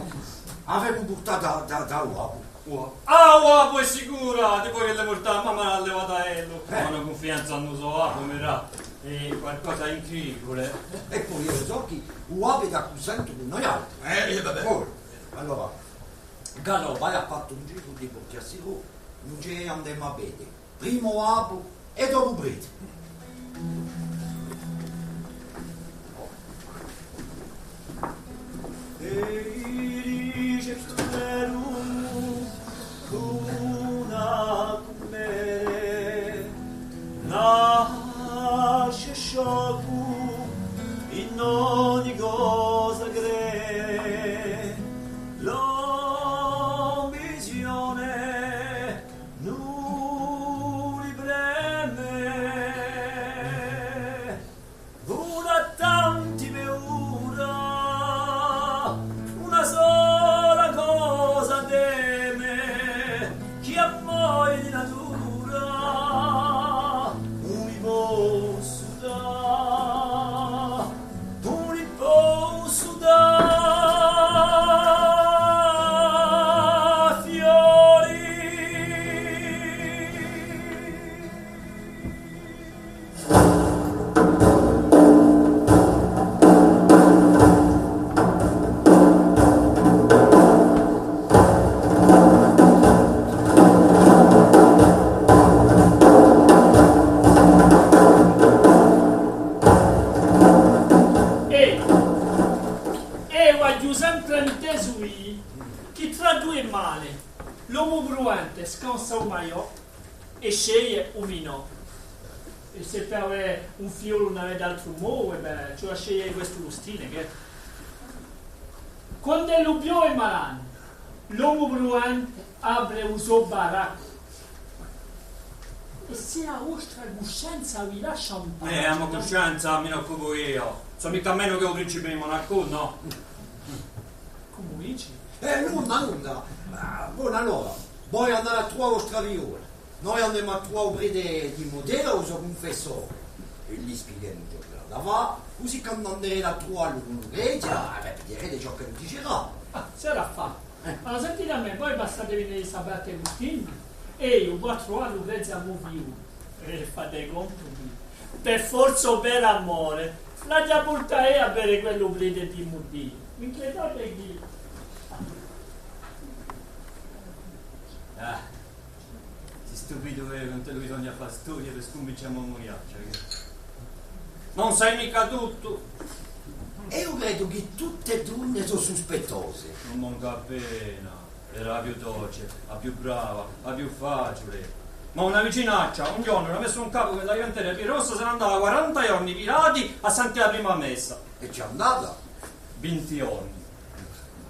avemu purtatu da, da, da u babbu. U babbu. Ah, u babbu hè sicuru, dipoi ch'ella hè morta a mamma l'hà levatu ellu. Eh. Una cunfidenza in u so babbu, mi pare, hè qualcosa d'incredibule. È po eiu sò chì u babbu hà da cunsentu cù noi altri. Eh, eh, va bè. Poi, allora, Galò, vai à fà un giru di porti à Sirò, noi andemu à vede. Prima u babbu è dopu u prete. Eh, eiu aghju sempre intesu dì chì trà dui mali, l'omu prudente scansa u maiò è sceglie u minò. È s'è per avè un figliolu ùn avete altru modu, è bè, ci hè da sceglie questu distinu, chì? Quand'ellu piove malanu, l'omu prudente apre u so baraccu. È s'è a vostra cuscenza vi lascia in pace. Eh, a mo cuscenza mi n'occupu eiu. Sò micca menu chè u principe di Monaco, nò? Cumu dici? Eh, nunda, nunda. Ah, bon, allora, voi andate à truvà a vostra figliola. Noi andemu à truvà u prete Timoteu, u so cunfessore, è li spiegheremu ciò ch'ellu hà da fà, cusì quandu anderete à truvallu cù Lucrezia, eh, bè, viderete ciò ch'ellu dicerà. Ah, sarà fattu. Eh. Allora, sentite à mè, voi passate à vene sapete custì, è eiu vò à truvà Lucrezia à mo figliolu. È fate contu chì, per forza o per amore, l'aghju da purtà eiu à vede quellu prete Timoteu. Ùn inchietate chì. Ah. Sì stupidu, eh, quant'ellu bisogna fà storia per scumincià à murmughjà, chì? Ma ùn sai micca tuttu. Eiu credu chì tutte e donne sò suspettose. Ùn manca appena. Era a più doce, a più brava, a più faciule. Ma una vicinaccia, un ghjornu, l'hà messu in capu chì a diventeria più rossa, s'era andata quaranta ghjorni filati à sente a prima messa. È ci hè andata? Vinti ghjorni.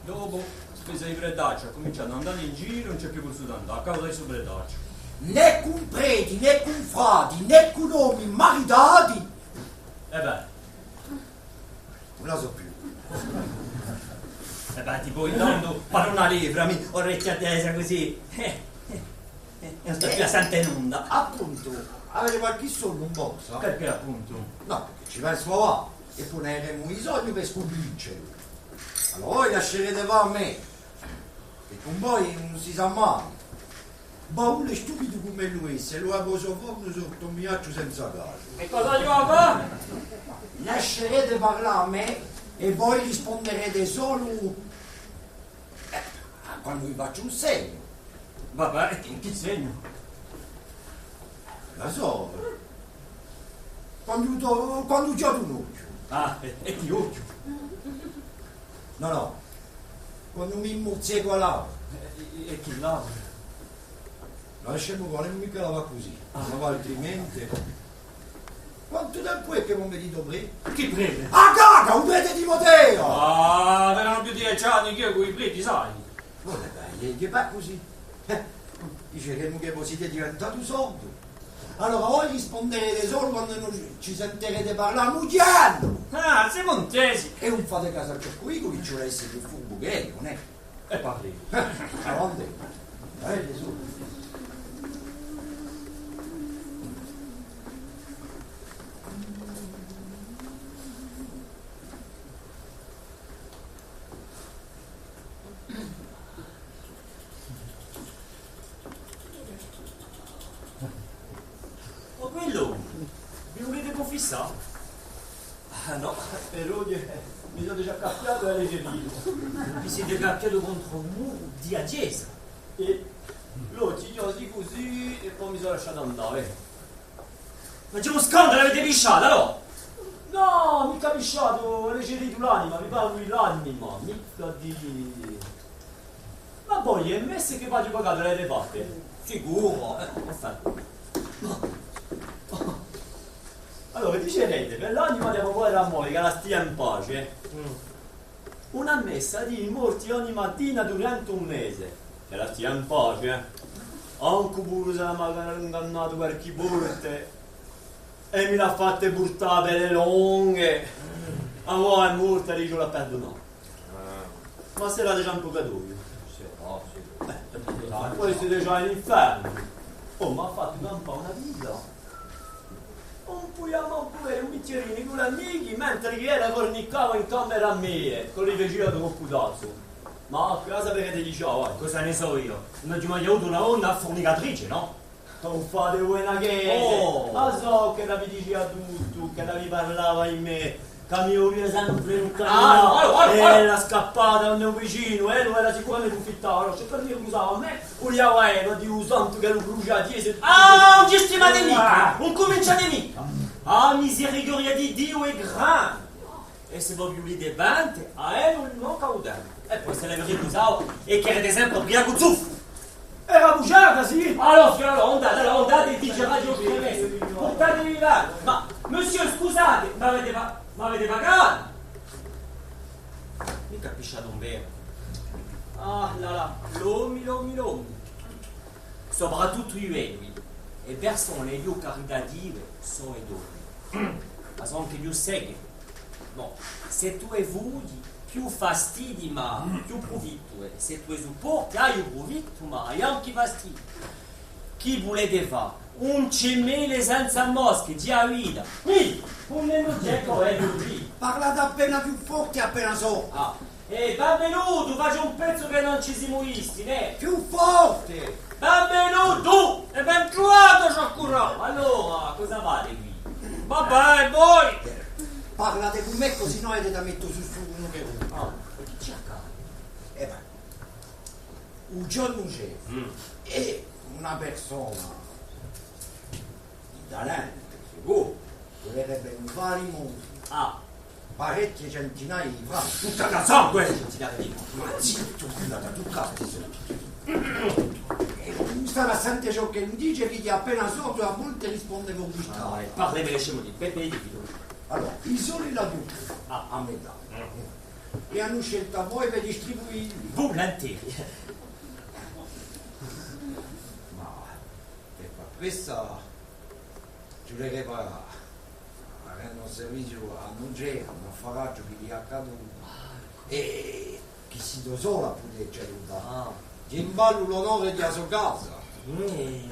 Dopu, spesa di predacciu, hà cuminciatu à andà in giru, ùn ci hè più vulsutu andà, à causa di stu predacciu. Nè cun preti, nè cun frati, nè cun omi maritati. È bè. Ùn la sò più. È bè, ti poi tandu fà una levra, mì, orechja tesa cusì. Eh, eh, eh, ùn sta più à sente nunda. Appuntu, avete qualchì soldu in borsa? Perchè appuntu? Nò, perchè ci pensu avà. È po n'averemu bisognu per scunvincelu. Allora voi lascerete fà à mè, chì cun voi ùn si sà mai. Baule stupidu cum'ellu hè, s'ellu apre u so fornu, sò Tomiacciu senza casu. È cosa aghju da fà? Lascerete parlà à mè è voi risponderete solu, eh, quandu vi facciu un segnu. Vabbè, è chì, chì segnu? Ùn la sò. Quandu, quandu chjodu un ochju. Ah, è, è chì ochju? Nò, nò. Quandu mi muzzecu à l'altru. È, è, è chì l'altru? Lasciemu fà, ùn hè micca da fà cusì. Ah. Ma altrimenti. Quantu tempu hè chì vo mi dite prete? Chì prete? Ah, caca, u prete Timoteu! Ah, eranu più di dece anni chì eiu cù i preti, sai. Vabbè, dai, chì, chì fà cusì? Eh, diceremu chì vo site diventatu sordu. Allora voi risponderete solu quandu no ci, ci senterete parlà mughjendu! Ah, simu intesi! È ùn fate casu à ciò ch'o dicu, chì ci vole à esse più furbu chè eiu, nè? È parlemu. Eh, avanti. Eh, Ghjesù. O quellu, vi vulete cunfissà? Ah, nò, per oghje mi sò digià accappiatu è alleggerito. Vi site accappiatu contru u muru di a chjesa? È l'ochji chjosi cusì è po mi sò lasciatu andà, eh. Ma ci hè un scandalu, avete pisciatu, allora? Nò, micca pisciatu, alleggerito l'anima, vi parlu di l'anima, micca di... Ma voi e messe chì v'aghju pagatu l'avete fatte? Sicuru, eh, infatti. Allora, dicerete, per l'anima di u mo poveru amore, ch'ella stia in pace. Mm. Una messa di i morti ogni matina durante un mese. Ch'ella stia in pace, eh. Ancu puru s'ella m'hà ingannatu qualchì volta è mi l'hà fatte purtà à pelle longa, avà hè morta, dicu, l'hà perdunatu. Ah. Ma s'ella dice un pucatoghju. Sì, ah, sì. Eh, poi si dice à l'infernu. Oh, m'hà fattu campà una vita. Ùn pudia mancu bè un bichjerinu cù l'amichi, mentre chì era furnicava in camera mia, ch'o li facia troppu dazzu. Ma chì a saperete digià, vai. Cosa ne sò eiu? Ùn aghju mai avutu una donna furnicatrice, nò? Ùn fate buona chè... Oh! A sò ch'ella vi dicia tuttu, ch'ella vi parlava di mè, chì mi vulia sempre incagnà. Ah, nò, nò, nò, nò. È ella hè scappata da u vicinu, eh, ùn era sicuramente apprifittata, nò, cercava di accusà à mè, vulia avà, eh, Diu santu, ch'ellu brucia a chjesa. Ah, ùn ci stimate micca, ah, ùn cuminciate micca. A misericordia di Diu hè grande. È s'è vo vulete vende, à ellu ùn li manca u tempu. È po s'ellu hè ripusatu, è chì era sempre briacu zuffu. Era bugiarda, sì! Allora, signora, andate, allora, andate è dite à Ghjorghju Cremesi, purtatevi là. Ma, monsieur, scusate, m'avete pa-, m'avete pagatu? Micca pisciatu un vero. Ah, là, là, l'omi, l'omi, l'omi. Soprattuttu i veri. E persone più caritative sò e donne. Ma sò ancu più seche. Nò, s'è tù hè forte, più fastidii, ma più prufittu, eh. S'è tù hè supporti, ai u prufittu, ma ai ancu i fastidii. Chì vulete fà? Un cimeli senza mosche, ghjè a vita. Mì, ùn ne ci hè correttu quì. Parlate appena più forte, appena sò. Ah. Eh, benvenutu, face un pezzu chì ùn ci simu visti, nè? Più forte! Benvenutu! È ben truvatu, scioccu Rau! Allora, cosa fate quì? Vabbè, è voi! Parlate cù mè, cusì ùn avete da mette sù, sù unu per unu. Ah, è chì ci hè quì? Eh bè, u ghjornu ci hè. Mm. È una persona di talentu, sicuru, vulerebbe un patrimonio. Ah. Parechje centinaie di franchi. Tutta da sangue! Centinaie di franchi. Ma zittu, quella da tuccà. È ùn stà à sente ciò ch'ellu dice, chì appena sortu à volte risponde cù u cuntrariu. Ah, eh, parlemu, lasciemu dì, Peppe, dì. Allora, i soldi l'hà tutti. Ah. À metà. Mm. È anu sceltu à voi per distribuilli. Vulinteri. Ma per fà pressa, ci vulerebbe à rende un serviziu à Nugè, un affaraghju chì li hè accadutu. È chì site sola à pudè ci aiutà. Ah. Ghjè in ballu l'onore di a so casa. Eh,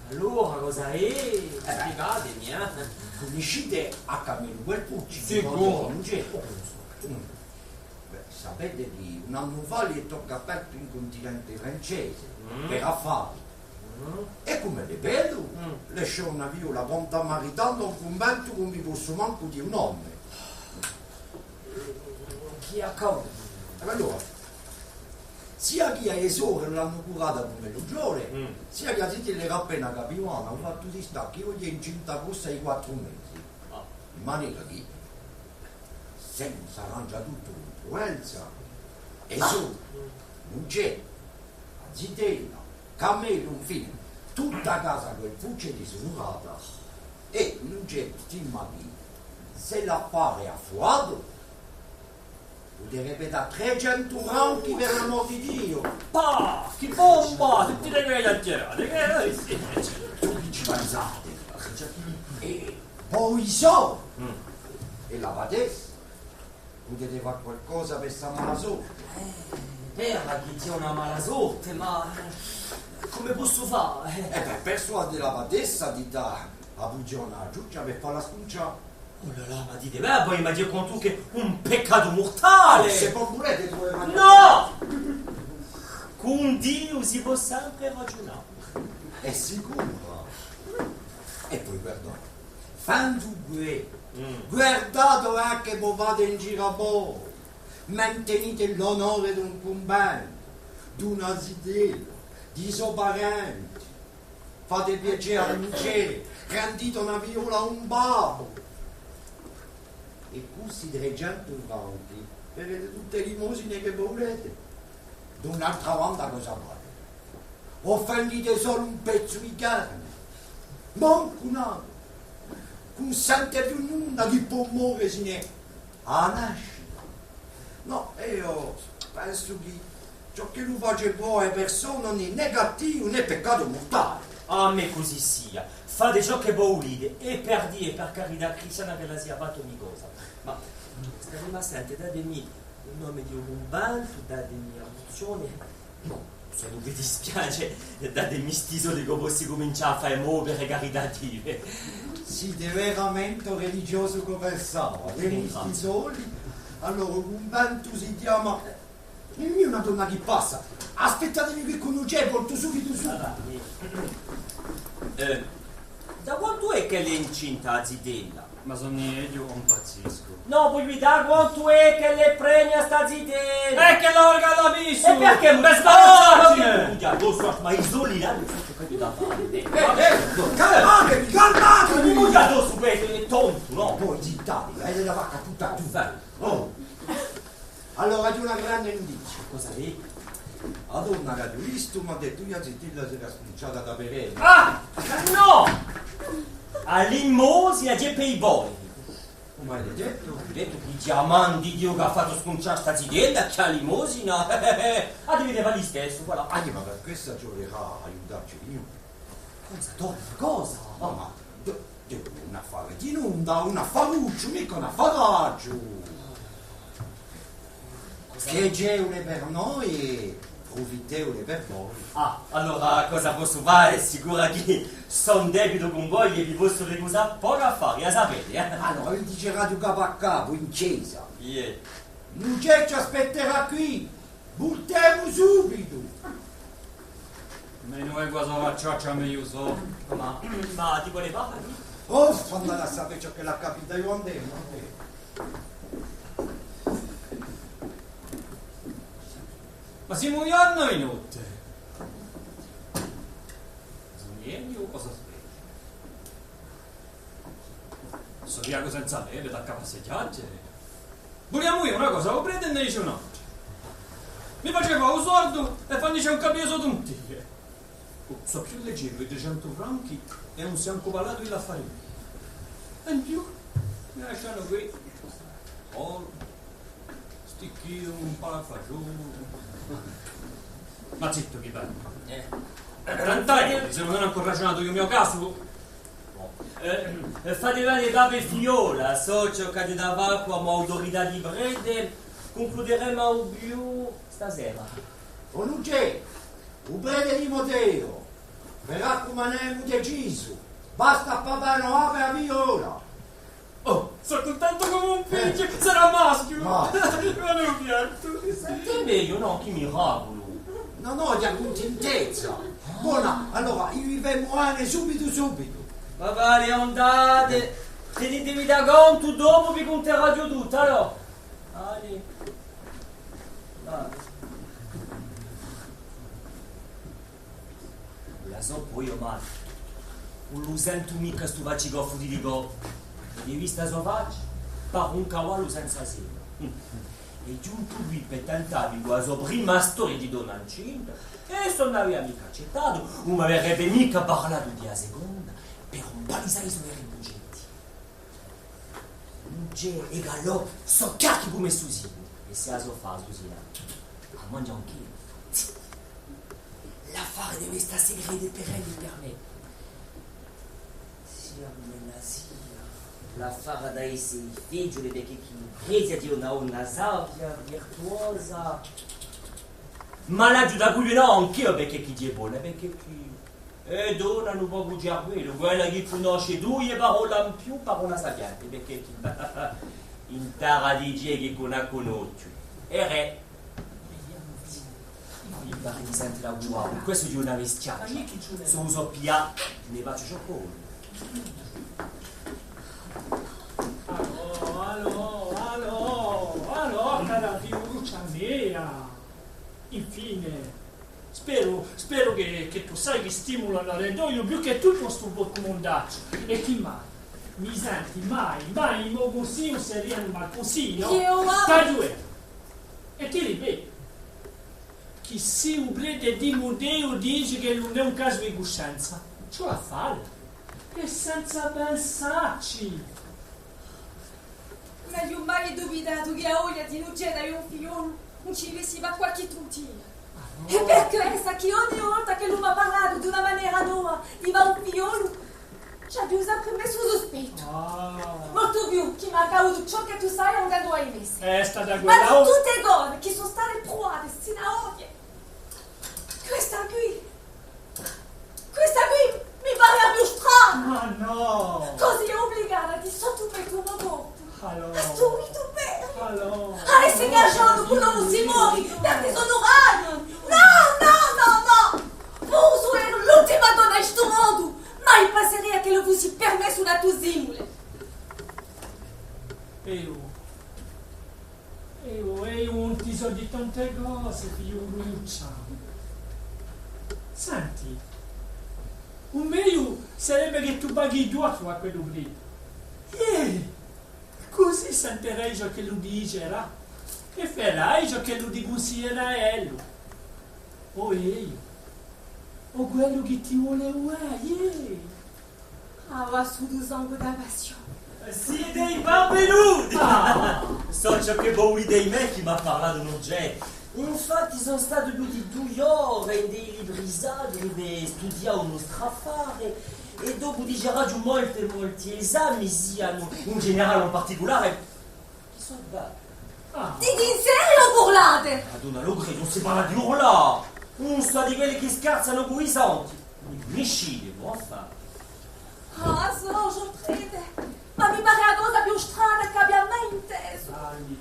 allora cosa hè? Eh bè. Spiegate mi, eh. Cunniscite à Camillu Guelfucci, di Nugè? Sicuru. Mm. Bè, sapete chì un annu fà li hè tocca à perde in cuntinente francese, mm, per affari. Mm. È cum'ellu hè bellu, mm, lasciò una figliola pronta à marità in un cunventu chì ùn vi possu mancu dì u nome. Chì accade? È allora, sia chì a sore l'anu curata cum'ellu ghjova, mm, sia chì a zitella era appena capivana, u fattu si stà chì oghje hè incinta grossa di quattru mesi. Ah. In manera chì s'ellu s'arrangia tuttu cun prudenza, è sò, Nugè, a zitella, Camillu, infine, tutta a casa Guelfucci hè disunurata, è Nugè stima chì, s'è l'affare hè affruatu, puderebbe dà trecentu franchi per l'amor di Diu. Pà! Chì bomba! Tutti li vedi à ghjirà, eh, sì. Tutti ci pensate. È po i soldi. Mm. È l'abbatessa? Pudete fà qualcosa per sta mala sorte? Eh, vera chì ci hè una mala sorte, ma, eh, cumu possu fà? Eh. Eh bè, persuadite l'abbatessa, dite à a pughjona Ciuccia per falla scuncià. Oh là là, ma dite, bè, voi, ma ghjè quantunque un peccatu murtale! Oh, s'è vo vulete, pudete fà. Nò! Cun Diu si pò sempre ragiunà. Hè sicuru. È po guardate, fandu què, mm, guardate chì vo fate in giru à voi, mantenite l'onore d'un cunventu, d'una zitella, di i so parenti, fate piacè à Nugè, rendite una figliola à un babbu. È cù sti trecentu franchi, farete tutte e limosine chì vo vulete. D'un'altra banda cosa fate? Offendite solu un pezzu di carne, mancu un altru. Ùn sente più nunda chì pò more sin'hè à a nascita. Nò, eiu pensu chì ciò ch'ellu face pà e persone ùn hè nè cattivu nè peccatu murtale. À mè cusì sia. Fate ciò chì vo vulete, è per Diu è per carità cristiana ch'ella sia fatta ogni cosa. Ma statemi à sente, datemi u nome di u cunventu, datemi a purzione. Nò, s'è ùn vi dispiace, datemi sti soldi ch'o possi cumincià à fà e mopere caritative. Site veramente un religiosu chì pensava. Avemu sti soldi. Allora, u cunventu si chjama, eh, mì, una donna chì passa. Aspettatemi quì cù Nugè, voltu subitu sù. Eh, da quantu hè ch'ella hè incinta, a zitella? Ma sò eiu o impazziscu? Nò, vogliu dì quantu hè ch'ella hè pregna sta zitella! È chì l'orga l'hà missu! È perchè? Per sparazzà! Ma i soldi là, ùn sò ciò ch'aghju da fà. Eh, eh, calmatevi, calmatevi! Ùn dà adossu questu, hè tontu, nò? Voi zittati, avete da fà caputa tuttu. Oh. Allora, aghju una grande nutizia. Cosa hè? A donna ch'aghju vistu m'hà dettu chì a zitella s'era scunciata da per ella. Ah! Nò! A limosina hè per i poveri. Cumu avete dettu? Aghju dettu chì diamanti Diu ch'hà fattu scuncià sta zitella, chì a limosina. A divideva listessu, voilà. Ah, iè, ma per quessa ci vulerà à aiutacci eiu. Cosa, donna, cosa? Oh, ma d-, d-, un affare di nunda, un affarucciu, micca un affaracciu. Piacevule per noi è prufitevule per voi. Ah, allora cosa possu fà? Hè sicura chì sò in debitu cun voi è vi possu ricusà pocu affari, a sapete, eh? Allora, vi diceraghju capu à capu in chjesa. Iè. Nucè ci aspetterà quì. Vultemu subitu! Ma noi quì sò a ciaccia megliu sò. Ma, ma ti vole fà? Oh, fammela sapè ciò ch'ella hà capitu, eiu andemu, andemu. Ma simu ghjornu o notte? Sò megliu o sò svegliu? Sò viacu senza mè, vecu chì passeggiate. Vuliamu dì una cosa à u prete è ne dice un'altra. Mi faceva u sordu è fandice ùn capia sò tontie. Sò più leggeru di trecentu franchi è ùn s'hè ancu parlatu di l'affari mei. È in più, mi lascianu quì. Oh, sticchiu, un palafasgiolu. Ma zittu, chì bellu. Eh. Tant'è, s'è ùn aghju ancu ragiunatu eiu u mo casu. Eh, eh, fate vene capu è figliola, sò ciò ch'aghju da fà cù a mo autorità di prete, cuncluderemu à u più stasera. O Nucè, u prete Timoteu, vi raccumandemu decisu, basta à papà ùn avè a figliola. Oh, sò cuntentu cum'è un figliu, sarà maschiu! Ma ùn pianghju! Sentite, eiu nò, chì miraculu! Nò, nò, hè cuntentezza! Bona, allora, vi femu vene subitu, subitu! Va bè, andate! Tenitevi da contu, dopu vi cunteraghju tuttu, allora! Allez! Vai. Ùn la sò po eiu, ma ùn lu sentu micca stu facicoffu di Ligò. Avete vistu a so faccia? Pare un cavallu senza sella. Hè ghjuntu quì per tentà vi cù a so prima storia di donna incinta, è s'ùn avia micca accettatu, ùn m'averebbe micca parlatu di a seconda, per ùn palisà i so veri cuncenti. Nucè è Galò sò chjacchi cum'è Susina. È s'è a sò fà, Susina, a manghju anch'eiu. L'affare deve stà segretu per elli è per mè. Sia cum'ella sia, l'affare hà da esse difficiule, perchè chì Lucrezia hè una donna savia, virtuosa. Ma l'aghju da cugliunà anch'eiu, perchè chì hè bona, perchè chì È donna, un pocu di cervellu, quella chì cunnosce duie parolle in più, parolla sapiente, perchè chì in terra dice chì cunnosce. È rè. Mi pare di sente la voce, questu hè una vestiaccia. S'o u sò pigliatu, ne facciu ciò ch'o vogliu. Allò, allò, allò, allò, cara figliuccia mea. Infine, speru, speru chì, chì tù sai chì stimulu à l'arredogliu più chè tuttu stu porcu mundacciu. È chì mai, mi senti, mai, mai i mo cunsigli sarianu malcunsigli, nò? Eiu, ah! Tagliu, eh! È ti ripetu, chì s'è u prete Timoteu dice ch'ellu ùn hè un casu di cuscenza, ci vole à fallu. È senza pensacci! Ùn aghju mai dubitatu chì a voglia di Nucè d'avè un figliolu ùn ci vessi qualchì truttina. Hè per quessa chì ogni volta ch'ellu m'hà parlatu d'una manera nova di fà un figliolu, ci aghju sempre messu u suspettu. Ah. Moltu più chì m'hè accadutu ciò chì tù sai andatu à a messa. Eh, hè stata quella. Ma di tutte e cose chì sò state pruvate sin'à oghje, questa quì, questa quì mi pare a più strana! Ma nò! Cusì ubligata di sottumette u mo corpu à stu vituperiu! Allora! À esse ingagiata cù un omu simile, per disonurannu! Nò, nò, nò, nò! Puru s'ellu era l'ultima donna di stu mondu, mai pensaria ch'ellu fussi permessu un attu simile! Eiu, eiu, eiu ùn ti sò di tante cose, figliuluccia. Senti, u megliu sarebbe chì tù paghi tù à quellu prete. Iè, cusì senterai ciò ch'ellu ti dicerà, è ferai ciò ch'ellu ti cunsiglierà ellu. O eiu, o quellu chì ti vole bè, iè. Ah, avà sò u sangue di a passione. Site i benvenuti! Ah! Sò ciò chì vo vulete di mè, chì m'hà parlatu un ogettu. Infatti sò statu più di dui ore in i libri sacri per studià u nostru affare, è dopu diceraghju molti, molti esami, sianu in generale o in particulare. Chì sò bellu. Ah. Dite in serio o burlate? Madonna, Lucrezia, ùn si parla di burlà! Ùn sò di quelli chì scherzanu cù i santi. Mi, mi scite, vo fà. Ah, sò, sò prete. Ma mi pare a cosa più strana ch'abbia mai intesu. Dai,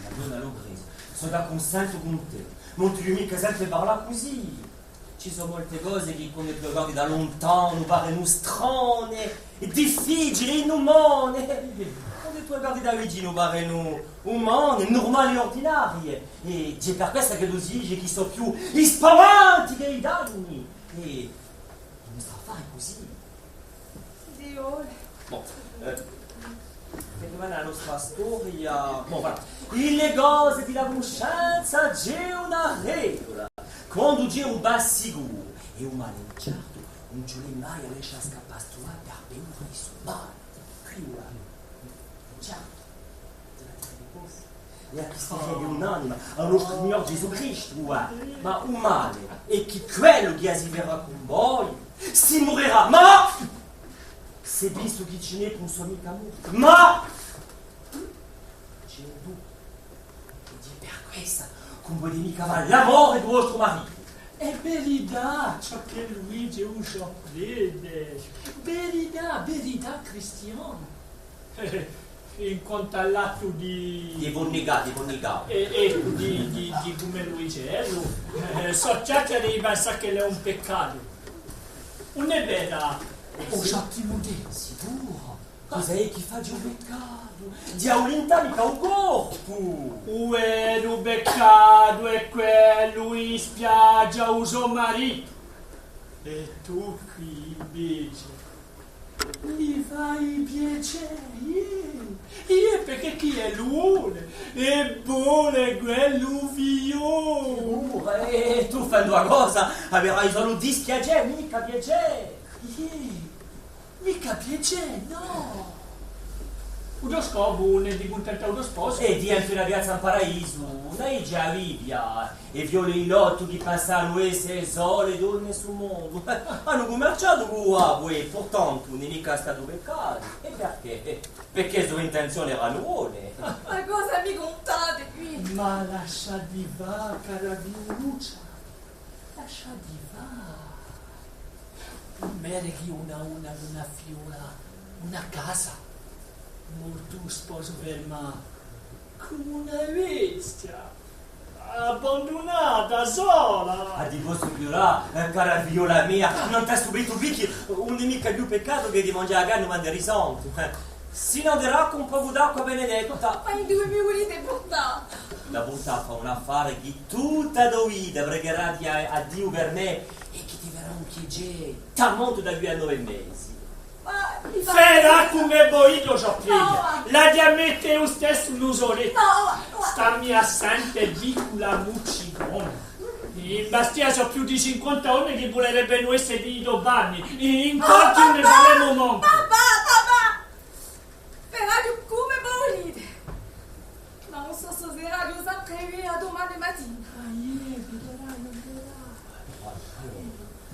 Madonna, Lucrezia, sò d'accunsentu cun tè. Ùn ti deve micca sempre parlà cusì. Ci sò molte cose chì, quandu tù e guardi da luntanu, parenu strane, difficiule, inumane. Quandu tù e guardi da vicinu, parenu umane, nurmale è urdinarie. È hè per quessa ch'ellu si dice chì sò più i spamanti chè i danni. È u nostru affare hè cusì. Dio. Bon, eh, per rimane à a nostra storia, bon, voilà. In e cose di a cuscenza ci hè una regula. Quandu ci hè un bassicuru è un male incertu, ùn ci vole mai à lascià scappà stu male per paura di stu male. Quì u male incertu. È à chì si crede un'anima, à u nostru Signore Ghjesù Cristu, eh. Ma u male hè chì quellu chì a si ferà cun voi, si murirà, ma s'hè vistu chì ci n'hè chì ùn sò micca morti, ma ci hè un dubbiu, è hè per quessa chì ùn pudete micca fà l'amore cù u vostru maritu. Hè verità ciò ch'ellu dice u sgiò prete, verità, verità cristiana. Eh, in quantu à l'attu di... Di funnigà, di funnigà. Eh, eccu, di, di, di cum'ellu dice ellu, eh, sò chjachjare di pensà ch'ellu hè un peccatu. Ùn hè vera? O Ghjacumu, sicuru? Cosa hè chì faci u peccatu? Diavulintà micca u corpu! U veru peccatu hè quellu in spiaggia à u so maritu. È tù quì invece li fai piacè, iè, iè, perchè chì hè lu vole, hè vole quellu figliolu. Sicuru, è tù fendu a cosa, averai solu dispiacè, micca piacè. Iè, micca piacè, nò. U to scopu ùn hè di cuntentà u to sposu. È di entri in a piazza in Paradisu, ùn hai ghjà a Bibbia? E fiole in lottu chì passanu esse e sole donne in stu mondu. Anu cummerciatu cù u babbu è purtantu ùn hè micca statu peccatu. È perchè? Perchè e so intenzione eranu bone. Ma cosa mi cuntate quì? Ma lasciati fà, cara figliuluccia. Lasciati fà. Ùn vede chì una, una, una figliola, una casa, mortu u sposu ferma cum'è una bestia, abbandunata, sola. Ah, ti possu ghjurà, eh, cara figliola mia, nant'à stu pettu picchju, ùn hè micca più peccatu chè di manghjà a carne quand'eri santu, eh. Si n'anderà cù un pocu d'acqua benedetta. Ma induve mi vulete purtà? Da purtà à fà un affare chì tutta a to vita pregherati à, à Diu per mè è chì ti farà un piacè tamantu da quì à nove mesi. Ma mi fa... Ferà cum'è volete, o Ghjacumu. Nò, ma... L'hà da mette u stessu in u so lettu. Nò, ma, ma... Stammi à sente, piccula muccicona. In Bastia sò più di cinquanta onni chì vulerebbenu esse di i to panni. In... Nò, Corti ùn ne parlemu mancu. Papà, papà! Feraghju cum'è vo vulete. Ma ùn sò s'o seraghju à sapè à dumane matina. Ah, iè, viderai, viderai.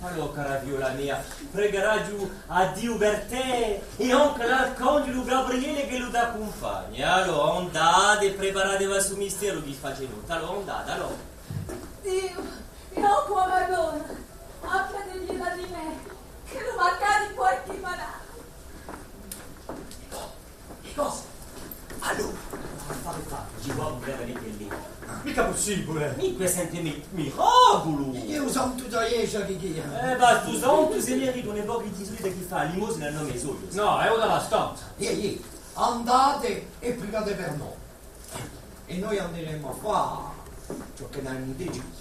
Allora, cara figliola mia, pregaraghju à Diu per tè è ancu l'arcanghjulu Gabriele ch'ellu t'accumpagna. Allora, andate è preparate u vostru misteru chì face notte. Allora, andate, allora. Diu, è ancu a Madonna, abbia pietà di mè, chì ùn m'accadi qualchì malatu. Eccu, eccu. Allora, affare fattu, ci vole à vulere chì lì. Micca pussibule! Micca sente mi-, miraculu! Hè u santu di a ghjesgia chì, chì... Eh, basta, u santu s'è ne ride un pocu di soldi chì fà a limosina à nome soiu. Nò, hè una stanza. Iè, iè. Andate è prigate per noi. È noi anderemu à fà ciò chì n'avemu decisu.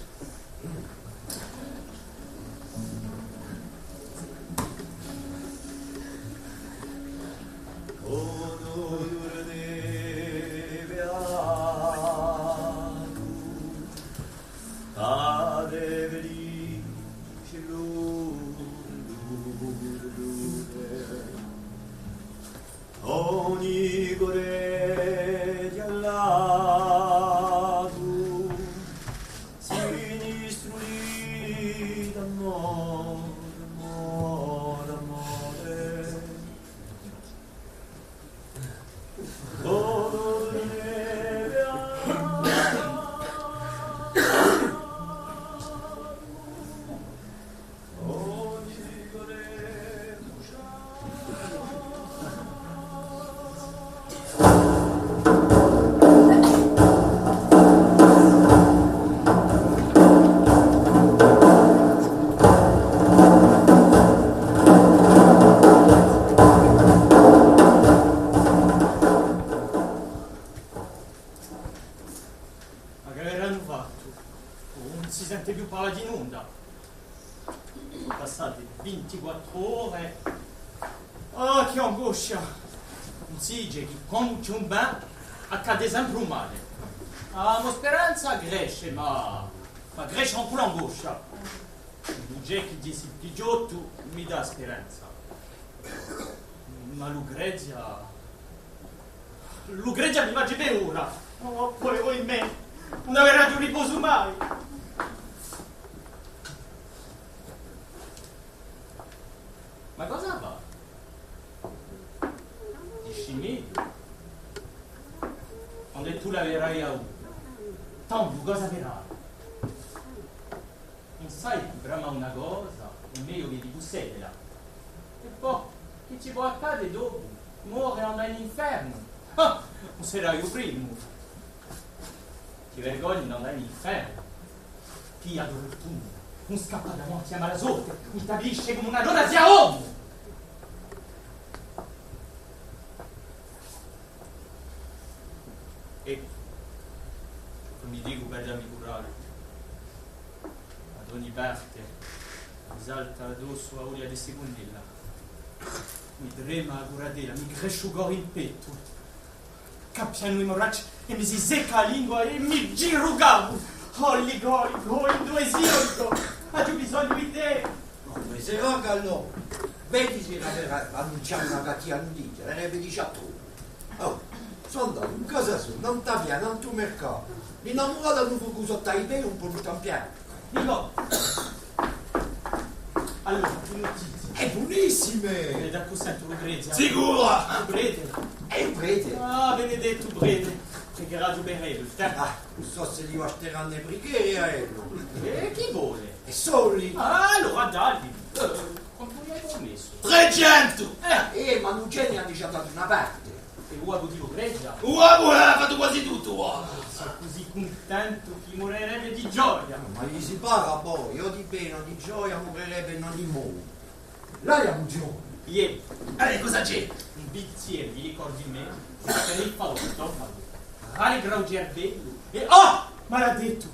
Ogni core di Allahu si istruisce d'amore, d'amore, d'amore. Ma chì averanu fattu? Ùn si sente più parlà di nunda. Sò passate vintiquattru ore. Ah, chì angoscia! Ùn si dice chì quandu ci hè un bè, accade sempre un male. A mo speranza cresce, ma, ma cresce ancu l'angoscia. Ùn ci hè chì dì stu ghjottu mi dà speranza. Ma Lucrezia, Lucrezia mi face paura. Oh, povera di mè, ùn averà più riposu mai. Ma cosa fà? Disci megliu. Quand'è tù l'averai avuta, tandu cosa farai? Ùn sai, brama una cosa, hè megliu chì di pussedela. È po, chì ci pò accade dopu? More è andà in infernu. Ah, ùn serai u primu. Ti vergogni d'andà in infernu? Piglia a to furtuna, ùn scappa davanti à a mala sorte, ùn t'avvilisce cum'è una donna zia omu! Eccu, mi dicu, bella mi curale. Ad ogni parte mi salta addossu a voglia di secundella. Mi trema a curatella, mi cresce u core in pettu. Cappianu i mo bracci è mi si secca a lingua è mi giru u capu. Oh, Ligoricu, oh, induve sì, Ligoricu? Aghju bisognu di tè! Ma induve serà ch'allora? Vedi s'era vera, annunzià una cattiva nutizia, l'avrebbe digià troppu. Oh, sò andatu in casa sua, nant'à a via, nant'à u mercatu. L'innamurata hà u focu sottu à i pedi, ùn pò micca piangere. Dicu, allora, chì nutizia? Hè bunissima! È da cusì sentu u prete? Sicuru! U prete? Hè u prete! Ah, benedettu prete! Prigherà per ellu, eh? Ah, ùn sò s'ellu basterà e prighere à ellu. È chì vole? I soldi! Ah, allora dalli! Eh, quantu mi hai prumessu? Trecentu! Eh! Eh, ma Nuceni hà digià datu una parte. È u babbu di Lucrezia? U babbu hà fattu guasi tuttu, guarda! Sò cusì cuntentu chì murerebbe di gioia! Ma chì si parla, poi, o di pena o di gioia, murerebbe in ogni modu. L'hai a muzione? Iè. Eh, cosa ci hè? Un bizzieru di licor di mele, per il falò, stomacu, rallegra u cerbellu, è, oh! Maladettu!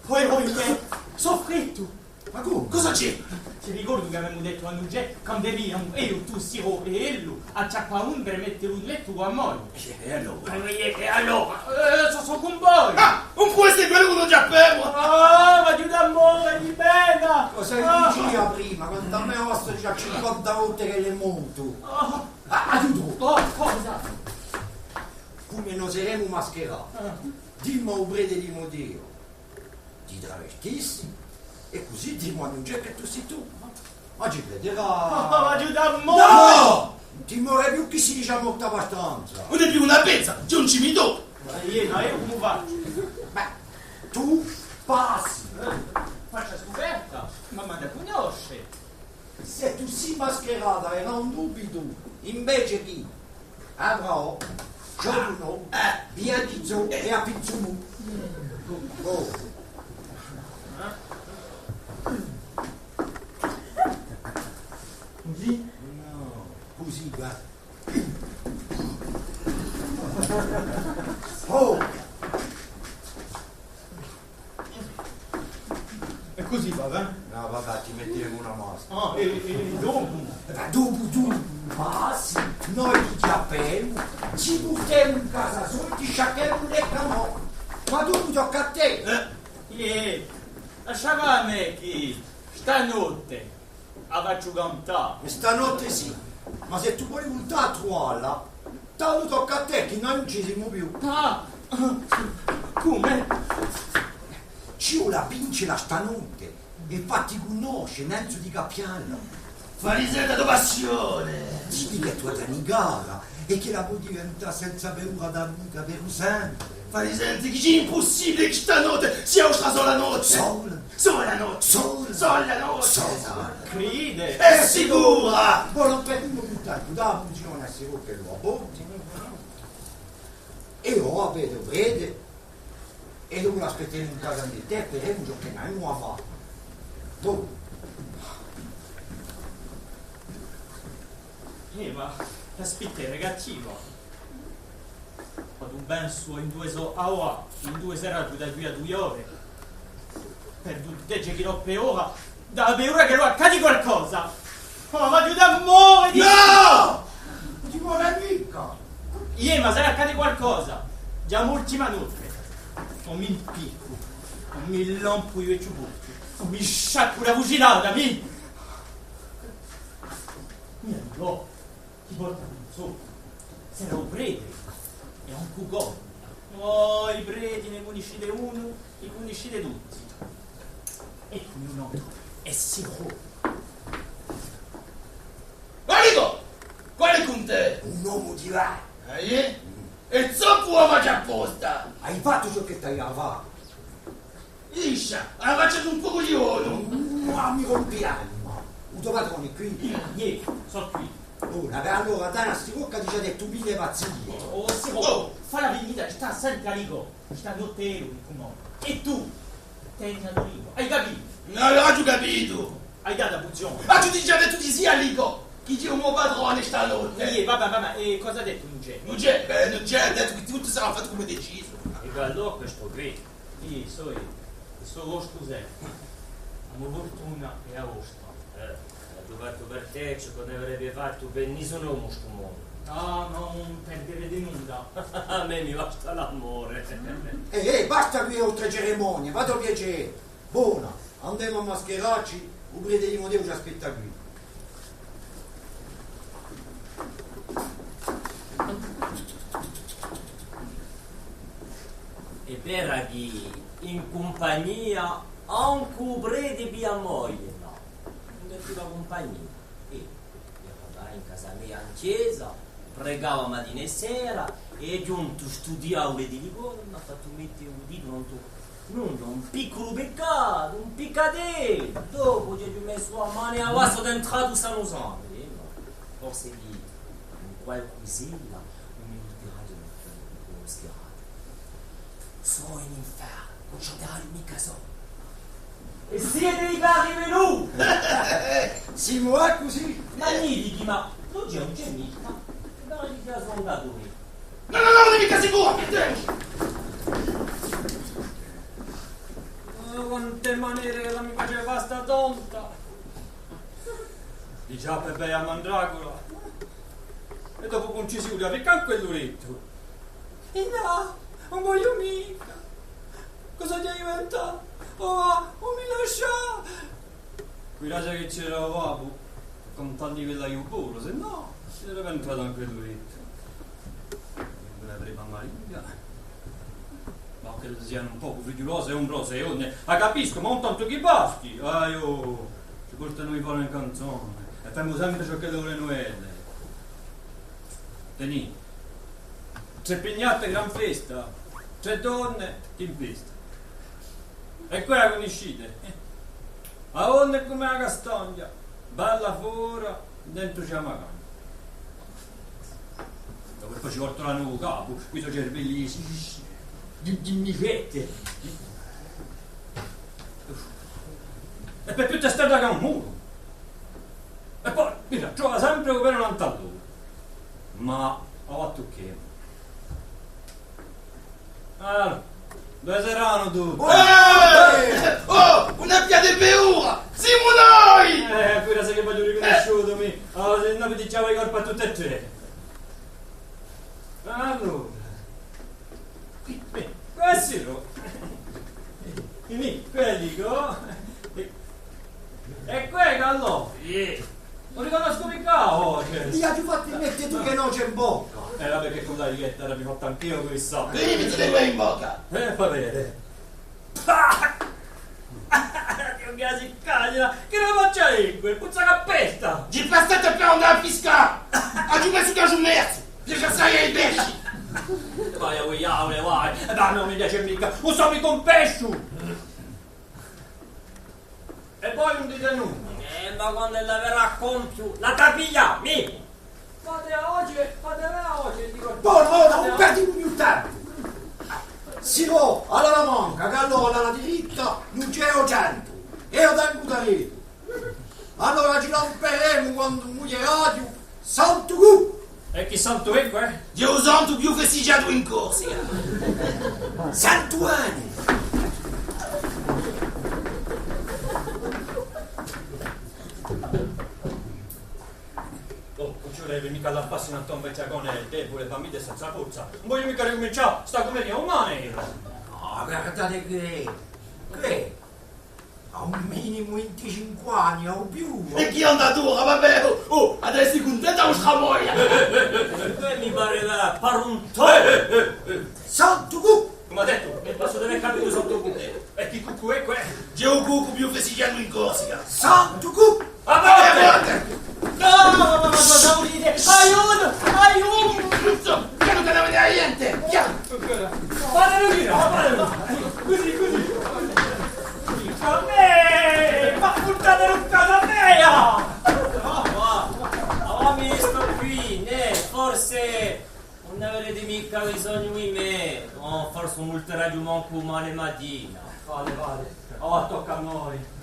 Poveru di mè, sò frittu! Ma cumu? Cosa ci hè? Ti ricordi chì avemu dettu à Nucè, quand'eriamu eiu, tù, Siro è ellu, à chjappà unu per mettelu in lettu cù a moglia? È allora? È, è allora? Eh, sò, sò cun voi! Ah! Ùn pò esse quellu chì no chjappemu! Ah, ma chjudemu, di pena! Cosa dicia prima? Quant'è mè, basta digià cinquanta volte ch'ellu hè mortu! Ah! Ah, aiutu! Oh, cosa? Cum'è no seremu mascherati, dimu à u prete di Mudeo di travestissi, è cusì dimu à Nucè chì tù sì tù. Ma ci crederà? Ma chjudemu! Nò! Ùn ti more più chì si dice a morte abbastanza. Ùn hè più una pezza, ci hè un cimitoru. Ma eiu, ma eiu cumu facciu? Bè, tù passi. Eh, faccia scuperta, ma m'hà da cunnosce. Sè tù sì mascherata, era un dubitu, invece chì Avrò, Ghjornu, Biagizzu è Appizzunu. Oh. Cusì? Nò, cusì, guarda. Cusì và, eh? Nò, vabbè, ti mettimu una maschera. Ah, è, è, è dopu? Eh, ma dopu tù, ma sì, noi ti chjappimu, ti purtemu in casa soia, ti sciacchemu e cannò. Ma dopu tocca à tè. Eh, eh, lascia fà à mè chì stanotte a facciu cantà. È stanotte sì, ma s'è tù voli vultà à truvalla, tandu tocca à tè chì noi ùn ci simu più. Ah, cumu? Ci voli à vincela stanotte è fatti cunnosce, nanzu di cappiellu. Falli sente a to passione! Dilli chì tù a teni cara è chì a voli diventà senza paura d'amica per u sempre. Falli sente chì hè impussibule chì stanotte sia a vostra sola notte! Sola! Sola notte! Sola! Sola notte! Sola! Cride! Hè sicura! Bon, ùn perdimu più tempu, dà a pulsione à Siroccu ch'ellu a porti. È ora, vede, vede, è dopu l'aspittemu in casa ind'è tè, è videremu ciò chì n'avemu à fà. Bon. Eh, ma l'aspittemu cattivu. Quandu pensu induve sò avà, induve sarà da quì à duie ore. Perdu dece chì ùn hè più ora, da a paura ch'ellu accadi qualcosa. Oh, ma Diu d'amore, Diu! Nò! Ùn ti muove micca! Iè, ma s'ellu accadi qualcosa, ghjè l'ultima notte. O mi impiccu, o mi lampu i vechji porti, o mi sciaccu a fucilata, mi! Mì, nò. Chì porta cù sè, sarà u prete, è ancu u conte. Oh, i preti ne cunniscite unu, i cunniscite tutti. È quì un altru, hè sicuru. Marico! Quale conte? Un omu di là. Ah, iè? È zoppu a facciu apposta! Ai fattu ciò chì t'aviu à fà. Liscia, a faccia d'un cucuglionu! Ùn mi rompi l'anima! U to patrone hè quì? Iè, sò quì. Oh, nò, bè, allora, dai à Siroccu chì hà dettu mille pazzie. Oh, Siroccu, oh, falla finita, chì stà à sente à Lico, chì stà in otelu, cum'è. È tù, teni a to lingua, ai capitu? Ùn l'aghju capitu! Ai datu a pulsione? Ma aghju digià dettu di sì à Lico, chì hè u mo patrone stanotte. Iè, vabbè, vabbè, è cosa hà dettu, ùn ci hè? Ùn ci hè, bè, ùn ci hè, hà dettu chì tuttu sarà fattu cum'è decisu. È allora questu quì? Iè, sò eiu, sò u vostru servu. A mo furtuna hè a vostra. Eh, l'aghju fattu per tè, ciò ch'ùn averebbe fattu per nisunu omu in stu mondu. Ah, ùn perdere di nunda. À mè mi basta l'amore. Eh, eh, basta quì e altre cerimonie, fate u piacè. Bona, andemu à mascheracci, u prete di Mondeu ci aspetta quì. Hè vera chì in cumpagnia ancu u prete piglia moglie, nò? Ùn hè più a cumpagnia. Eh, era in casa mia in chjesa, pregava matina è sera, è hè ghjuntu stu diavulu di Lico, m'hà fattu mette u ditu in u Nunda, un picculu peccatu, un piccatellu. Dopu ci aghju messu a manu è avà sò entratu sanu sanu, eh, nò. Forse chì in qualchisella ùn mi vulterà più, ùn mi vulterà più. Sò in infernu, ùn ci aghju micca sò. È site i cari venuti! Simu cusì! Magnifichi, ma ùn ci hè, ùn ci hè micca. È pare chì ci hè u saldatore. Nò, nò, nò, ùn hè micca sicuru, aspittemeci! Oh, quante manere ch'ella mi faceva sta tonta! Digià per bè a mandragora. È dopu cum'è ci si vulia ficcà in quellu lettu? Innò, ùn vogliu micca. Cosa aghju da diventà? Oh, ùn mi lascià! Curaghju chì c'era u babbu, cantà di quella ghjuvula, sinnò era entrata in quellu lettu. Quella prima maligna. Ma ch'elli sianu un pocu frighjulosi è un brosone, a capiscu, ma ùn tantu chì basti. Ah, eiu, ci portanu i fora in canzone, è femu sempre ciò ch'elli volenu elli. Tenì, trè pignate, gran festa, trè donne, timpesta. È quì a cunniscite? A donna hè cum'è a castagna, bella fora, dentru ci hè a magagna. Dopu poi ci voltanu u capu, quì sò cervelli di, di, di micette. È per tutta strada chì ùn muru. È po, mira, trova sempre u pene nant'à l'ovu. Ma avà tucchemu. Allora, Duve seranu tutti? Eh! Oh, una piaghja di paura! Simu noi! Eh, quella sì chì v'aghju ricunnisciutu, mì. Oh, sinnò vi pigliava i colpi à tutti è trè. Allora. Mì, questi no. Mì, quelli co. È quella allora? Iè. Ùn li cunnoscu micca a voce. Li aghju fatti mette dui chì noce in bocca. Eh, vabbè, chì cù a righjetta l'aghju fattu anch'eiu quessa. Veni, mettiti quella in bocca. Eh, fà vede. Pah! Dio, chì siccagna! Chì ne facciu eiu quì? Puzza chì pesta! Ci passate per andà à piscà! Aghju messo chì aghju mersu! Piace assai à i pesci! Vai, vai, vai, vai! Eh, ma ùn mi piace micca! Ùn sò micca un pesciu! È voi ùn dite nulla. Eh, ma quandu l'avarà compiu, l'hà da piglià, mì! Fate a voce, fate a voce, dicu. Bona, bona, ùn perdimu più tempu. Sicuru, à a manca, chì allora à a diritta ùn ci hè centu. È eiu tengu daretu. Allora ci lamperemu quandu muglieraghju Santu Cuccu! È chì santu hè què? Hè u santu più festighjatu in Corsica! Santu Ani! Oh, ùn ci vulevi micca à lampassi in a tomba di Ciaccone debule, famidda è senza forza. Ùn vogliu micca ricumincià sta cummedia umana eiu. Nò, guardate chì, chì Hà un minimu vinticinque anni o più. È chì andatura, vabbè, oh, oh, adesso si cuntenta a vostra moglia. Eh, mi pare da, pare un topu. Santu Cuccu! Cum'hà dettu, mi passu d'avè capitu Santu Cuccu. È chì cuccu hè què? Hè u cuccu più festighjatu in Corsica. Santu Cuccu! Ah, ma... Eh, guarda! Nò, ma, ma, ma, ma, ma, aiutu! Aiutu! Zittu! Chì ùn ti ne vede a ghjente! Via! Fatelu ghjirà, fatelu! Cusì, cusì! Ghjirà mè! Ma purtatelu in casa mea! Ah, ma, ah, ma mi ne stò quì, nè, forse ùn avarete micca bisognu di mè, nò, forse ùn vulteraghju mancu dumane matina. Vale, vale, avà tocca à noi.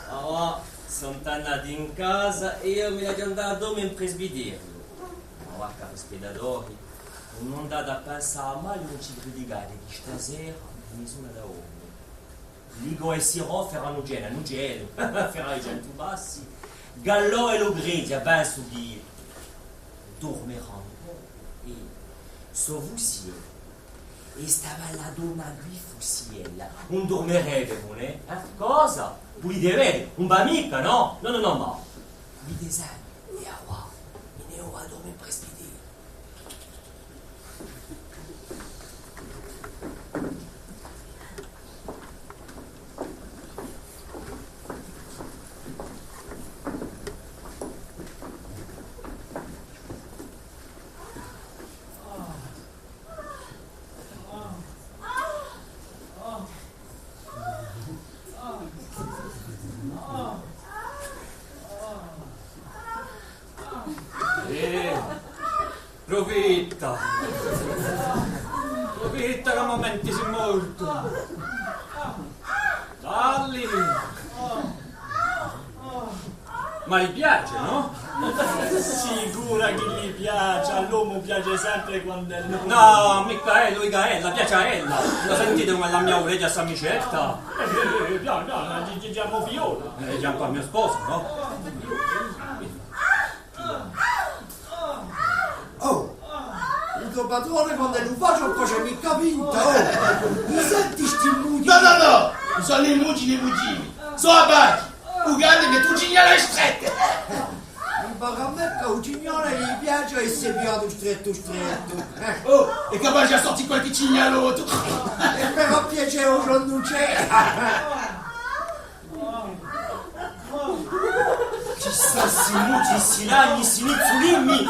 Avà, sò tornatu in casa è eiu mi l'aghju da andà à dorme in presbiteriu. Ma và chì rispettatori, ùn andate à pensà male, ùn ci cridicate chì stasera mi sò da dorme. Dicu, è si no, ferà unu ghjene, unu ghjene, ferà i centu passi, chì allora ellu crede, pensu chì dormerà un pocu, è sò fussi eiu. È sta bella donna quì fussi ella, ùn dormerebbe, nè? Eh? Cosa? Vulete vede? Ùn và micca, nò? Nò, nò, nò, ma... Vidite, sà, è avà, mi ne vò à dorme in presbiteriu. Eh, prufitta! Prufitta chì à mumenti sì mortu! Dalli! Ma li piace, nò? Sicura chì li piace, à l'omu piace sempre quand'ellu... Nò, micca ellu, micca ella, piace à ella. Ùn sentite cum'ella mi vuleghja sta micetta? Eh, eh, eh, pianu, pianu, ci, ci, ci hè a mo figliola. Eh, hè ancu a mo sposa, nò? Oh! U to patrone quand'ellu face, ùn face micca finta, oh! Li senti sti mughji? Nò, nò, nò! Ùn sò nè mughji nè mughjini. Sò abbaci! U cane mette u cignale strette! Mi pare à mè chì à u cignale li piace à esse pigliatu strettu strettu. Oh, hè capace à sorte qualchì cignalottu! È per piacè, o Ghjuvan Nucè! Chissà sti mughji, sti lagni, sti nizzulini!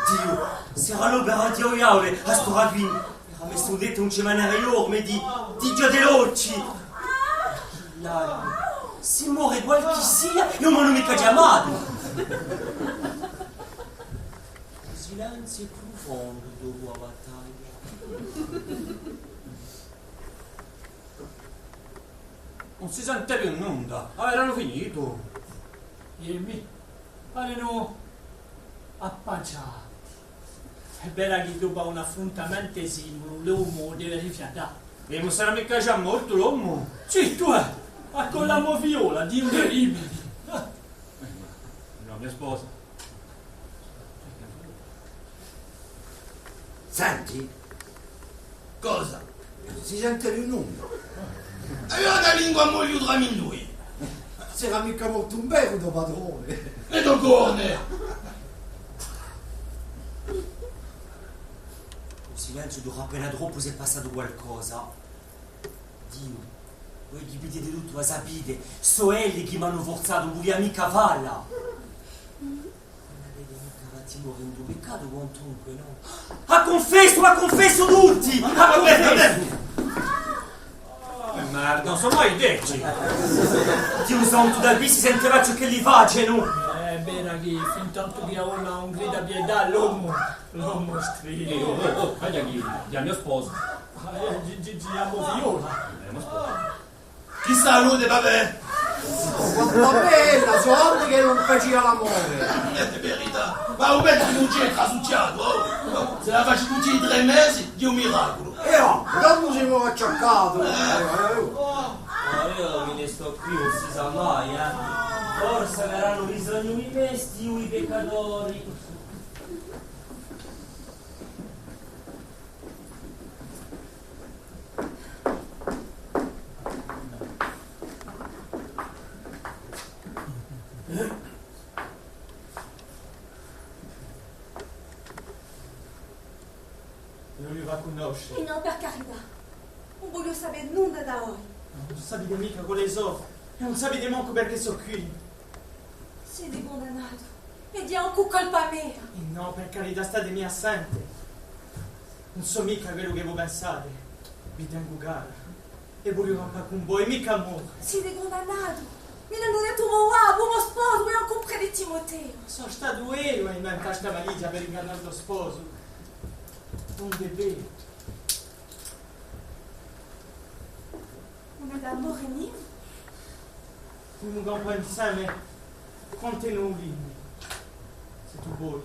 Diu, sarà l'opera di u diavulu, à st'ora quì. Era messu dettu ùn ci manghjava l'orme di, di ghjodere l'ochji. Lagni, s'ellu more qualchissia, eiu ùn m'anu micca chjamatu. Silenziu prufondu dopu a battaglia. Ùn si sente più nunda. Ah, eranu finitu. È mì, parenu appaciati. Hè vera chì dopu à un affruntamentu simule, l'omu deve rifiatà. È ùn sarà micca ghjà mortu l'omu? Zittu, eh! Hà cù a mo figliola, Diu mi liberi! Eh, ma, nò, a mo sposa. Senti? Cosa? Si sente più nunda. Avia una lingua à mogliu tramindui. Sarà micca mortu un beru, u to patrone? È do corne! U silenziu dura appena troppu s'hè passatu qualcosa. Diu, voi chì vidite tuttu, a sapite, sò elli chì m'anu furzatu, ùn vulia micca falla. Ùn avete micca fattu timore in u peccatu, quantunque, nò? A cunfessu, a cunfessu tutti! A cunfessu! Eh, ma ùn sò mai deci! Diu santu, da quì si sente ciò ch'elli facenu! Eh, hè vera chì, fin tantu chì avà ùn grida pietà, l'omu, l'omu strida. Eh, oh, oh, oh, guarda chì, chì a mo sposa. Eh, chì, chì, chì a mo figliola. Eh, a mo sposa. Chì salute, papà! Oh, quanta bella, sò anni ch'ellu ùn facia l'amore! Hè verità! Ma u pettu chì ùn ci hè trasucciatu, oh! S'ella faci tutti i trè mesi, hè un miraculu! È oh, tandu simu acciaccati! Eh, eh, eh. Ma eiu mi ne stò quì, ùn si sà mai, eh! Forse averanu bisognu di mè, sti dui peccatori! Eiu vi vogliu fà cunnosce. È nò, per carità. Ùn vogliu sapè nunda da voi. Ùn sapite micca quale sò, è ùn sapite mancu perchè sò quì. Site cundannatu. È hè ancu colpa mea. È nò, per carità, statemi à sente. Ùn sò micca quellu chì vo pensate. Vi tengu cara. È vogliu campà cun voi, micca more. Site cundannatu. Mi l'anu dettu u mo babbu, u mo sposu, è ancu u prete Timoteu. Sò statu eiu à inventà sta malizia per ingannà u to sposu. Ùn hè veru. Ùn hè d'amore mio. Pudemu campà inseme quant'è no vulemu, s'è tù voli.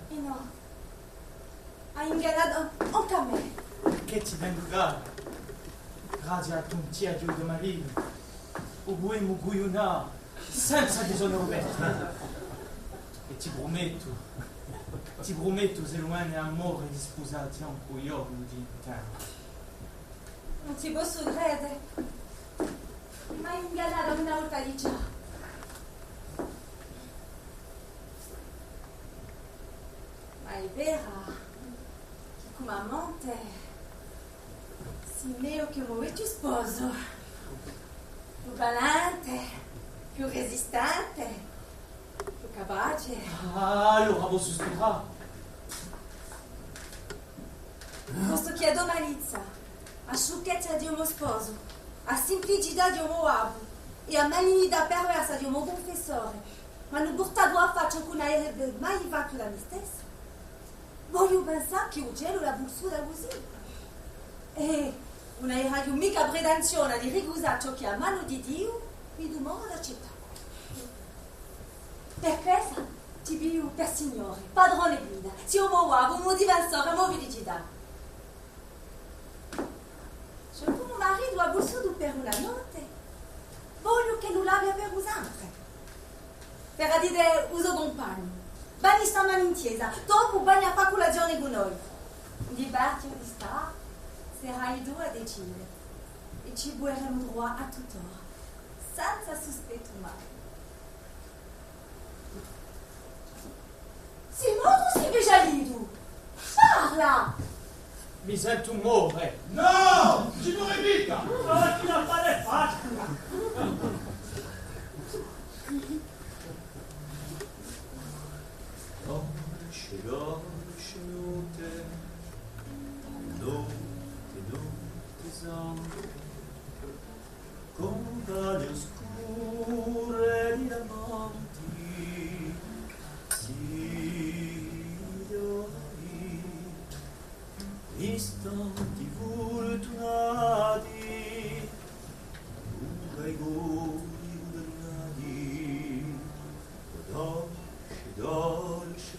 È nò, hai ingannatu ancu à mè. Perchè ti tengu cara. Grazie à a tuntia di u to maritu, u pudemu cughjunà senza bisognu di pettu. È ti prumettu, ti prumettu, s'ellu vene à more, di spusà ti ancu eiu, di tempu. Ùn ti possu crede. M'hai ingannatu una volta digià. Ma hè vera chì cum'è amante sì megliu chè u mo vechju sposu. Più valente, più resistente, più capace. Ah, allora possu sperà. Postu chì a to malizia, a sciucchezza di u mo sposu, a simplicità di u mo babbu è a malignità perversa di u mo cunfessore m'anu purtatu à fà ciò ch'ùn averebbe mai fattu da mè stessa. Vogliu pensà chì u celu l'hà vulsuta cusì. È ùn averaghju micca pretensione di ricusà ciò chì a manu di Diu mi dumanda d'accettà. Per quessa ti pigliu per signore, padrone guida, sì u mo babbu, u mo difensore, a mo felicità. Ciò chì u mo maritu hà vulsutu per una notte, vogliu ch'ellu l'abbia per u sempre. Per a dite à u so cumpagnu: veni stamane in chjesa, dopu veni à fà culazione cù noi. Di parti o di stà, serai tù à decide, è ci puderemu truvà à tutt'ora, senza suspettu mai. Sì mutu o sì invegialitu? Parla! Mi sentu more. Nò! Ùn ci more micca! Ora chì l'affare hè fattu! Dolce, dolce notte, notte, notte santa. Compagna scura di l'amanti, signori, istanti furtunati, lunga i cori cudernati, dolce, dolce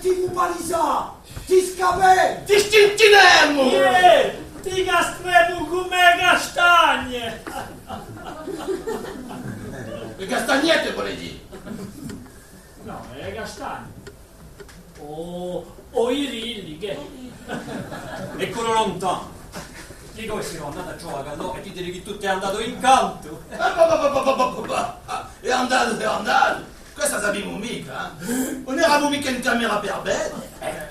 mettimu palisà! Ti scapemu! Ti stintinemu! Iè, ti castremu cum'è e castagne! E castagnette, vole dì? Nò, e castagne. O, o i rilli, chì? È quellu lontanu. Dicu, sì, andate à truvà Callò è diteli chì tuttu hè andatu in cantu. Ah, bah, bah, bah, bah, bah, bah, bah. Ah, hè andatu, hè andatu. Questa a sapiamu micca, eh? Ùn eramu micca in camera per vede. Eh,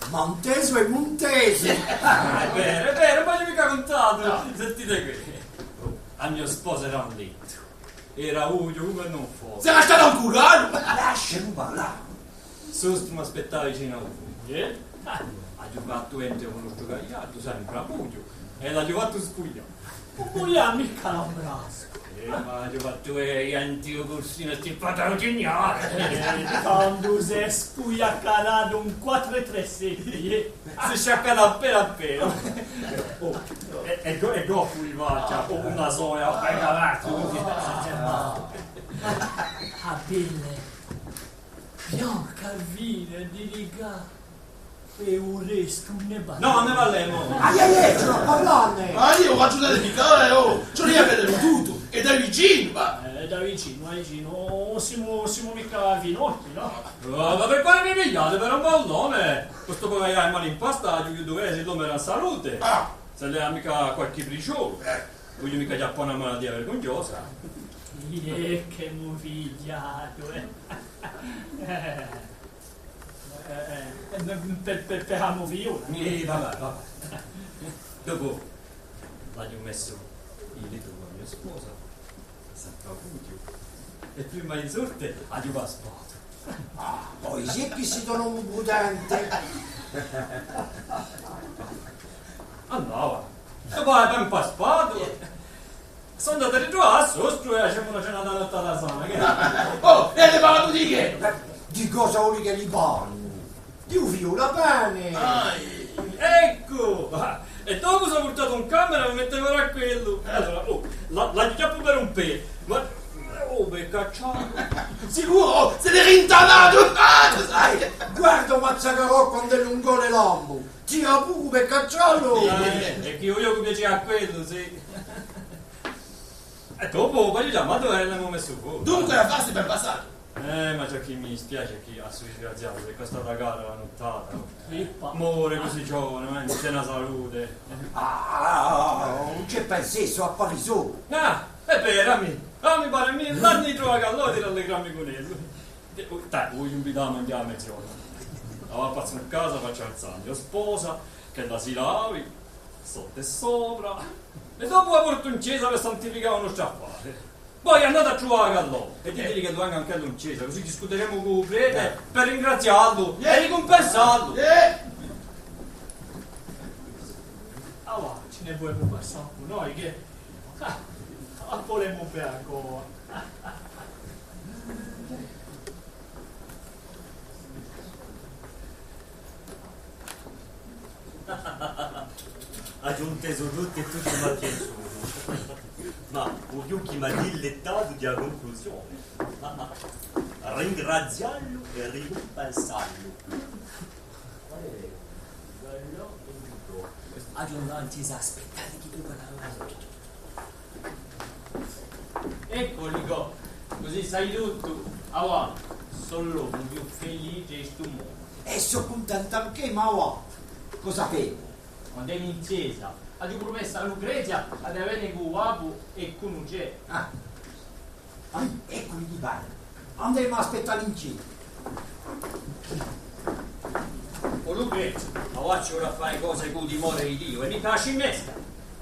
ma intesu hè intesu. Hè vera, hè vera, ùn m'aghju micca cuntatu. Nò. Sentite quì. A mo sposa era in lettu. Era bughju cum'è ùn fossi. Sarà statu ancu caldu! Lascialu parlà! Sostru m'aspettava vicinu à u focu. Eh? Ah, aghju fattu entre cù u nostru gagliardu, sempre à bughju, è l'aghju fattu spuglià. Ùn vulia micca l'ambrascu. Eh, ma aghju fattu, eh, ancu u cursinu à sti patati di gnà. Eh, tandu s'hè spugliacalatu un quattru è trè setti, eh. S'hè sciaccatu appena appena. Oh, è, è go-, è goffu di faccia, oh, una sola, appena apertu, cusì. Ah, bella. Bianca, fina, delicata. È u restu, ùn ne parlemu. Nò, ne parlemu. Ah, iè, iè, ci vole à parlanne. Ma eiu aghju da dicà, eh, oh, ci vole à vede tuttu, è da vicinu, ma. Eh, da vicinu, da vicinu, ùn simu, ùn simu micca finocchi, nò? Ah, ma per quale mi pigliate? Per un ballone? Questu pò avè e mani impastate, aghju da vede s'è l'omu era in salute. Ah! S'ellu hà micca qualchì briciolu. Eh. Vogliu micca chjappa una malatia vergugniosa. Iè, chì m'hà pigliatu, eh. Eh, eh, eh, per, per, per a mo figliola. Eh, va bè, va bè. Dopu l'aghju messu in lettu cù a mo sposa, sempre à bughju, è prima di sorte aghju paspatu. Ah, voi sì chì site un omu prudente. Andava. È poi, appena paspatu, sò andatu à ritruvà à sostru è facemu una cenata nottata sana, chì? Oh, è li parlu di chì? Di cosa voli ch'elli parlinu? Di u figliolu appena. Ah, eccu! È dopu s'hè purtatu in camera, mi mettevu à quellu. Allora, oh, la, l'aghju chjappu per un pè. Ma, oh, pè caccià. Sicuru, s'ellu hè rintanatu, ah, tù sai. Guarda u mazzacarò quand'ellu hè in u lambu. Tira puru pè cacciallu. Eh, è chì eiu cù piacè à quellu, sì. È dopu, vogliu dì, ma duve l'emu messu fora? Dunque, l'affare s'hè ben passatu. Eh, ma ciò chì mi dispiace hè chì a stu disgraziatu s'hè castatu à gara a nuttata. Ippa. More cusì giovanu, eh, in piena salute. Ah, ùn ci hè pensu, sò affari soi. Ah, hè vera, à mè, à mè mi pare, mi, l'annu di truvà Callò è di rallegrà mi cun ellu. Eh, oh, dai, u vogliu invità à manghjà à meziornu. Avà passu in casa, facciu alzà a mo sposa, ch'ella si lavi, sottu è sopra, è dopu a portu in chjesa per santificà u nostru affare. Poi andate à truvà Callò è diteli ch'ellu venga anch'ellu in chjesa, cusì discuteremu cù u prete per ringraziallu è ricumpensallu. Eh! Avà, ci ne vulemu passà ancu noi, chì? Ah, a vulemu bè ancora. Aghju intesu tuttu è tutti m'hà piaciutu. Ma u più chì m'hà dilettatu di a cunclusione. Ringraziallu è ricumpensà lu. Quale hè? Bello è tuttu. Aghju una intesa, aspettate chì tocca una cosa. Eccu, Ligò, cusì sai tuttu. Avà, sò l'omu più felice di stu mondu. È sò cuntenta anch'eiu, ma avà, cosa femu? Andemu in chjesa. Aghju prumessu à Lucrezia d'avvene cù u babbu è cù Nucè. Ah. Ah, eccu li pare. Andemu à aspettà li in chjesa. O Lucrezia, ma avà ci vole à fà e cose cù u timore di Diu, è micca a scimmesca.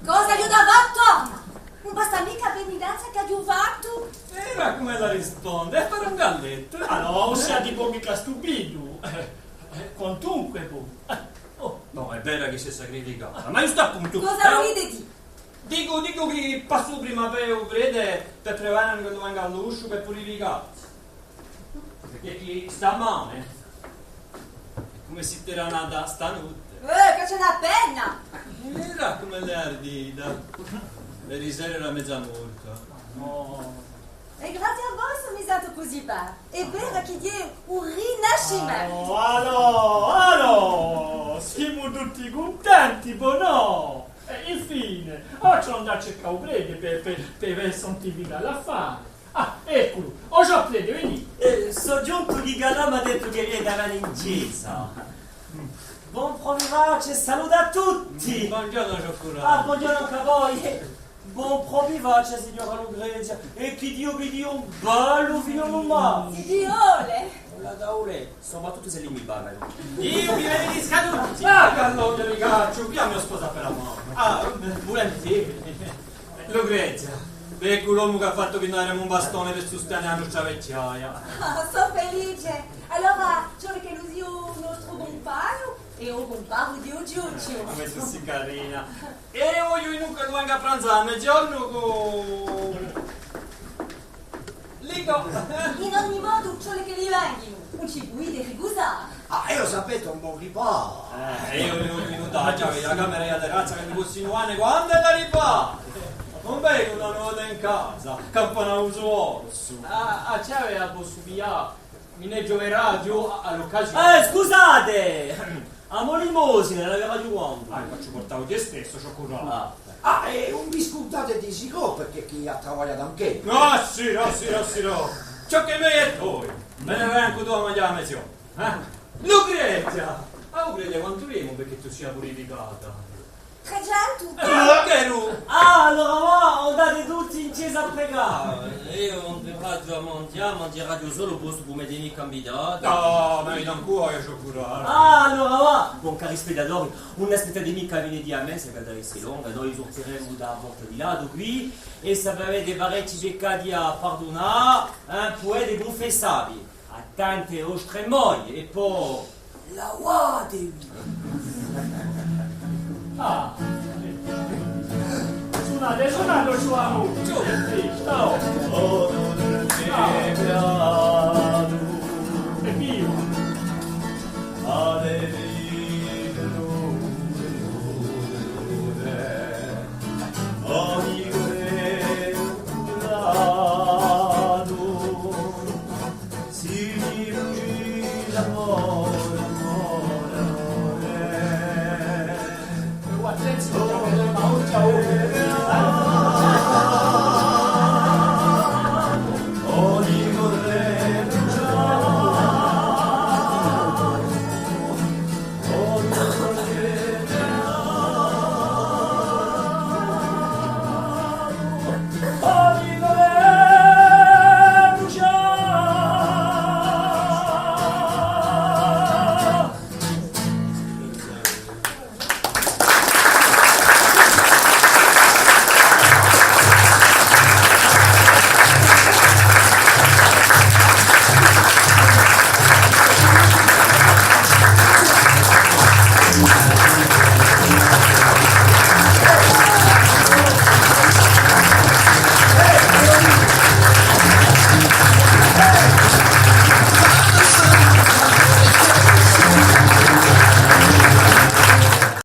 Cosa aghju da fà torna? Ùn basta micca a penidenza ch'aghju fattu? Era cum'ella risponde, è fà un gallettu. Ma nò, o siate micca stupidu. Eh, eh, quantunque, po. Eh, oh. Nò, hè vera chì s'hè sacrificata, ma ghjustu appuntu. Cosa vulete dì? Dicu, dicu chì passu prima pè u prete pè prevedene ch'ellu venga à l'usciu pè purificà. Perchè chì sta mane hè cum'è s'ella era nata stanotte. Eh, chì ci hè una penna! Era cum'ella hè ardita. Eri sera era meza morta. Nò. È grazie à voi sò mi statu cusì bè. Hè vera chì hè un rinascimentu. Allora, allora, simu tutti cuntenti, po nò? È infine, avà ci vole à andà à circà u prete pè, pè, pè, pè santificà l'affare. Ah, ecculu. O Ghjuvan Prete, veni. Eh, sò ghjuntu chì Calà m'hà dettu chì vene da vene in chjesa. Bon propriviaccia è salutu à tutti! Bonghjornu, Ghjuvan Curà. Ah, bonghjornu ancu à voi. Bon propriviaccia, signora Lucrezia, è chì Diu vi dia un bellu figliolu masciu. Sì, Diu vole. Ùn l'hà da vulè, soprattuttu s'elli mi paganu. Diu vi benedisca à tutti! Ah, chì allora vi cacciu, chì a mo sposa per a mamma. Ah, vulentieri. Lucrezia, eccu l'omu chì hà fattu chì no averemu un bastone per sustene a nostra vechjaia. Ah, sò felice! Allora, ci vole ch'ellu sia u nostru cumpagnu è u cumpagnu di u Ciucciu. Eh, cum'è tù sì carina. È eiu vogliu dinù ch'ellu venga à pranzà à meziornu cù Ligò. In ogni modu, ci vole ch'elli venghinu, ùn ci pudete ricusà. Ah, è eiu sapete, un bon ripà. Eh, eiu, eiu, eiu, dai, ci hè a camera è a terrazza chì mi possu muve quand'ella arriva. Ùn vecu una nota in casa, campana à u so orsu. Ah, ah, ci hè, a possu piglià. Mi ne ghjoverà à, à l'occasione. Eh, scusate! A mo limosina, l'avete ghjà quandu? Ah, a facciu portà oghje stessu, Ghjuvan Curà. Ah. Ah, è ùn vi scurdate di sicuru, perchè chì hà travagliatu anch'ellu. Ah, sì, ah, sì, ah, sì, nò. Ciò chì hè meiu hè poi. Vene ancu tù à manghjà à meziornu, eh? Lucrezia! Ah, Lucrezia, quantu emu perchè tù sia purificata? Trecentu! Eh, ma chì era? Ah, allora avà andate tutti in chjesa à pregà! Ah, eiu ùn aghju da manghjà, manghjeraghju solu, postu chì mi tenete cunvidatu. Ah, ma eiu ancu vogliu curà. Ah, allora avà, bon, cari spettatori, ùn aspettate micca à vene à mè, s'ella hà da esse longa, noi surtiremu da a porta di là, da quì, è s'è avete parechji peccati à pardunà, eh, pudete cunfessà vi. Attenti à e vostre mogli, è po lavatevi! Ah! Sunate, sunate, o Ghjuvan! Sì, ciao!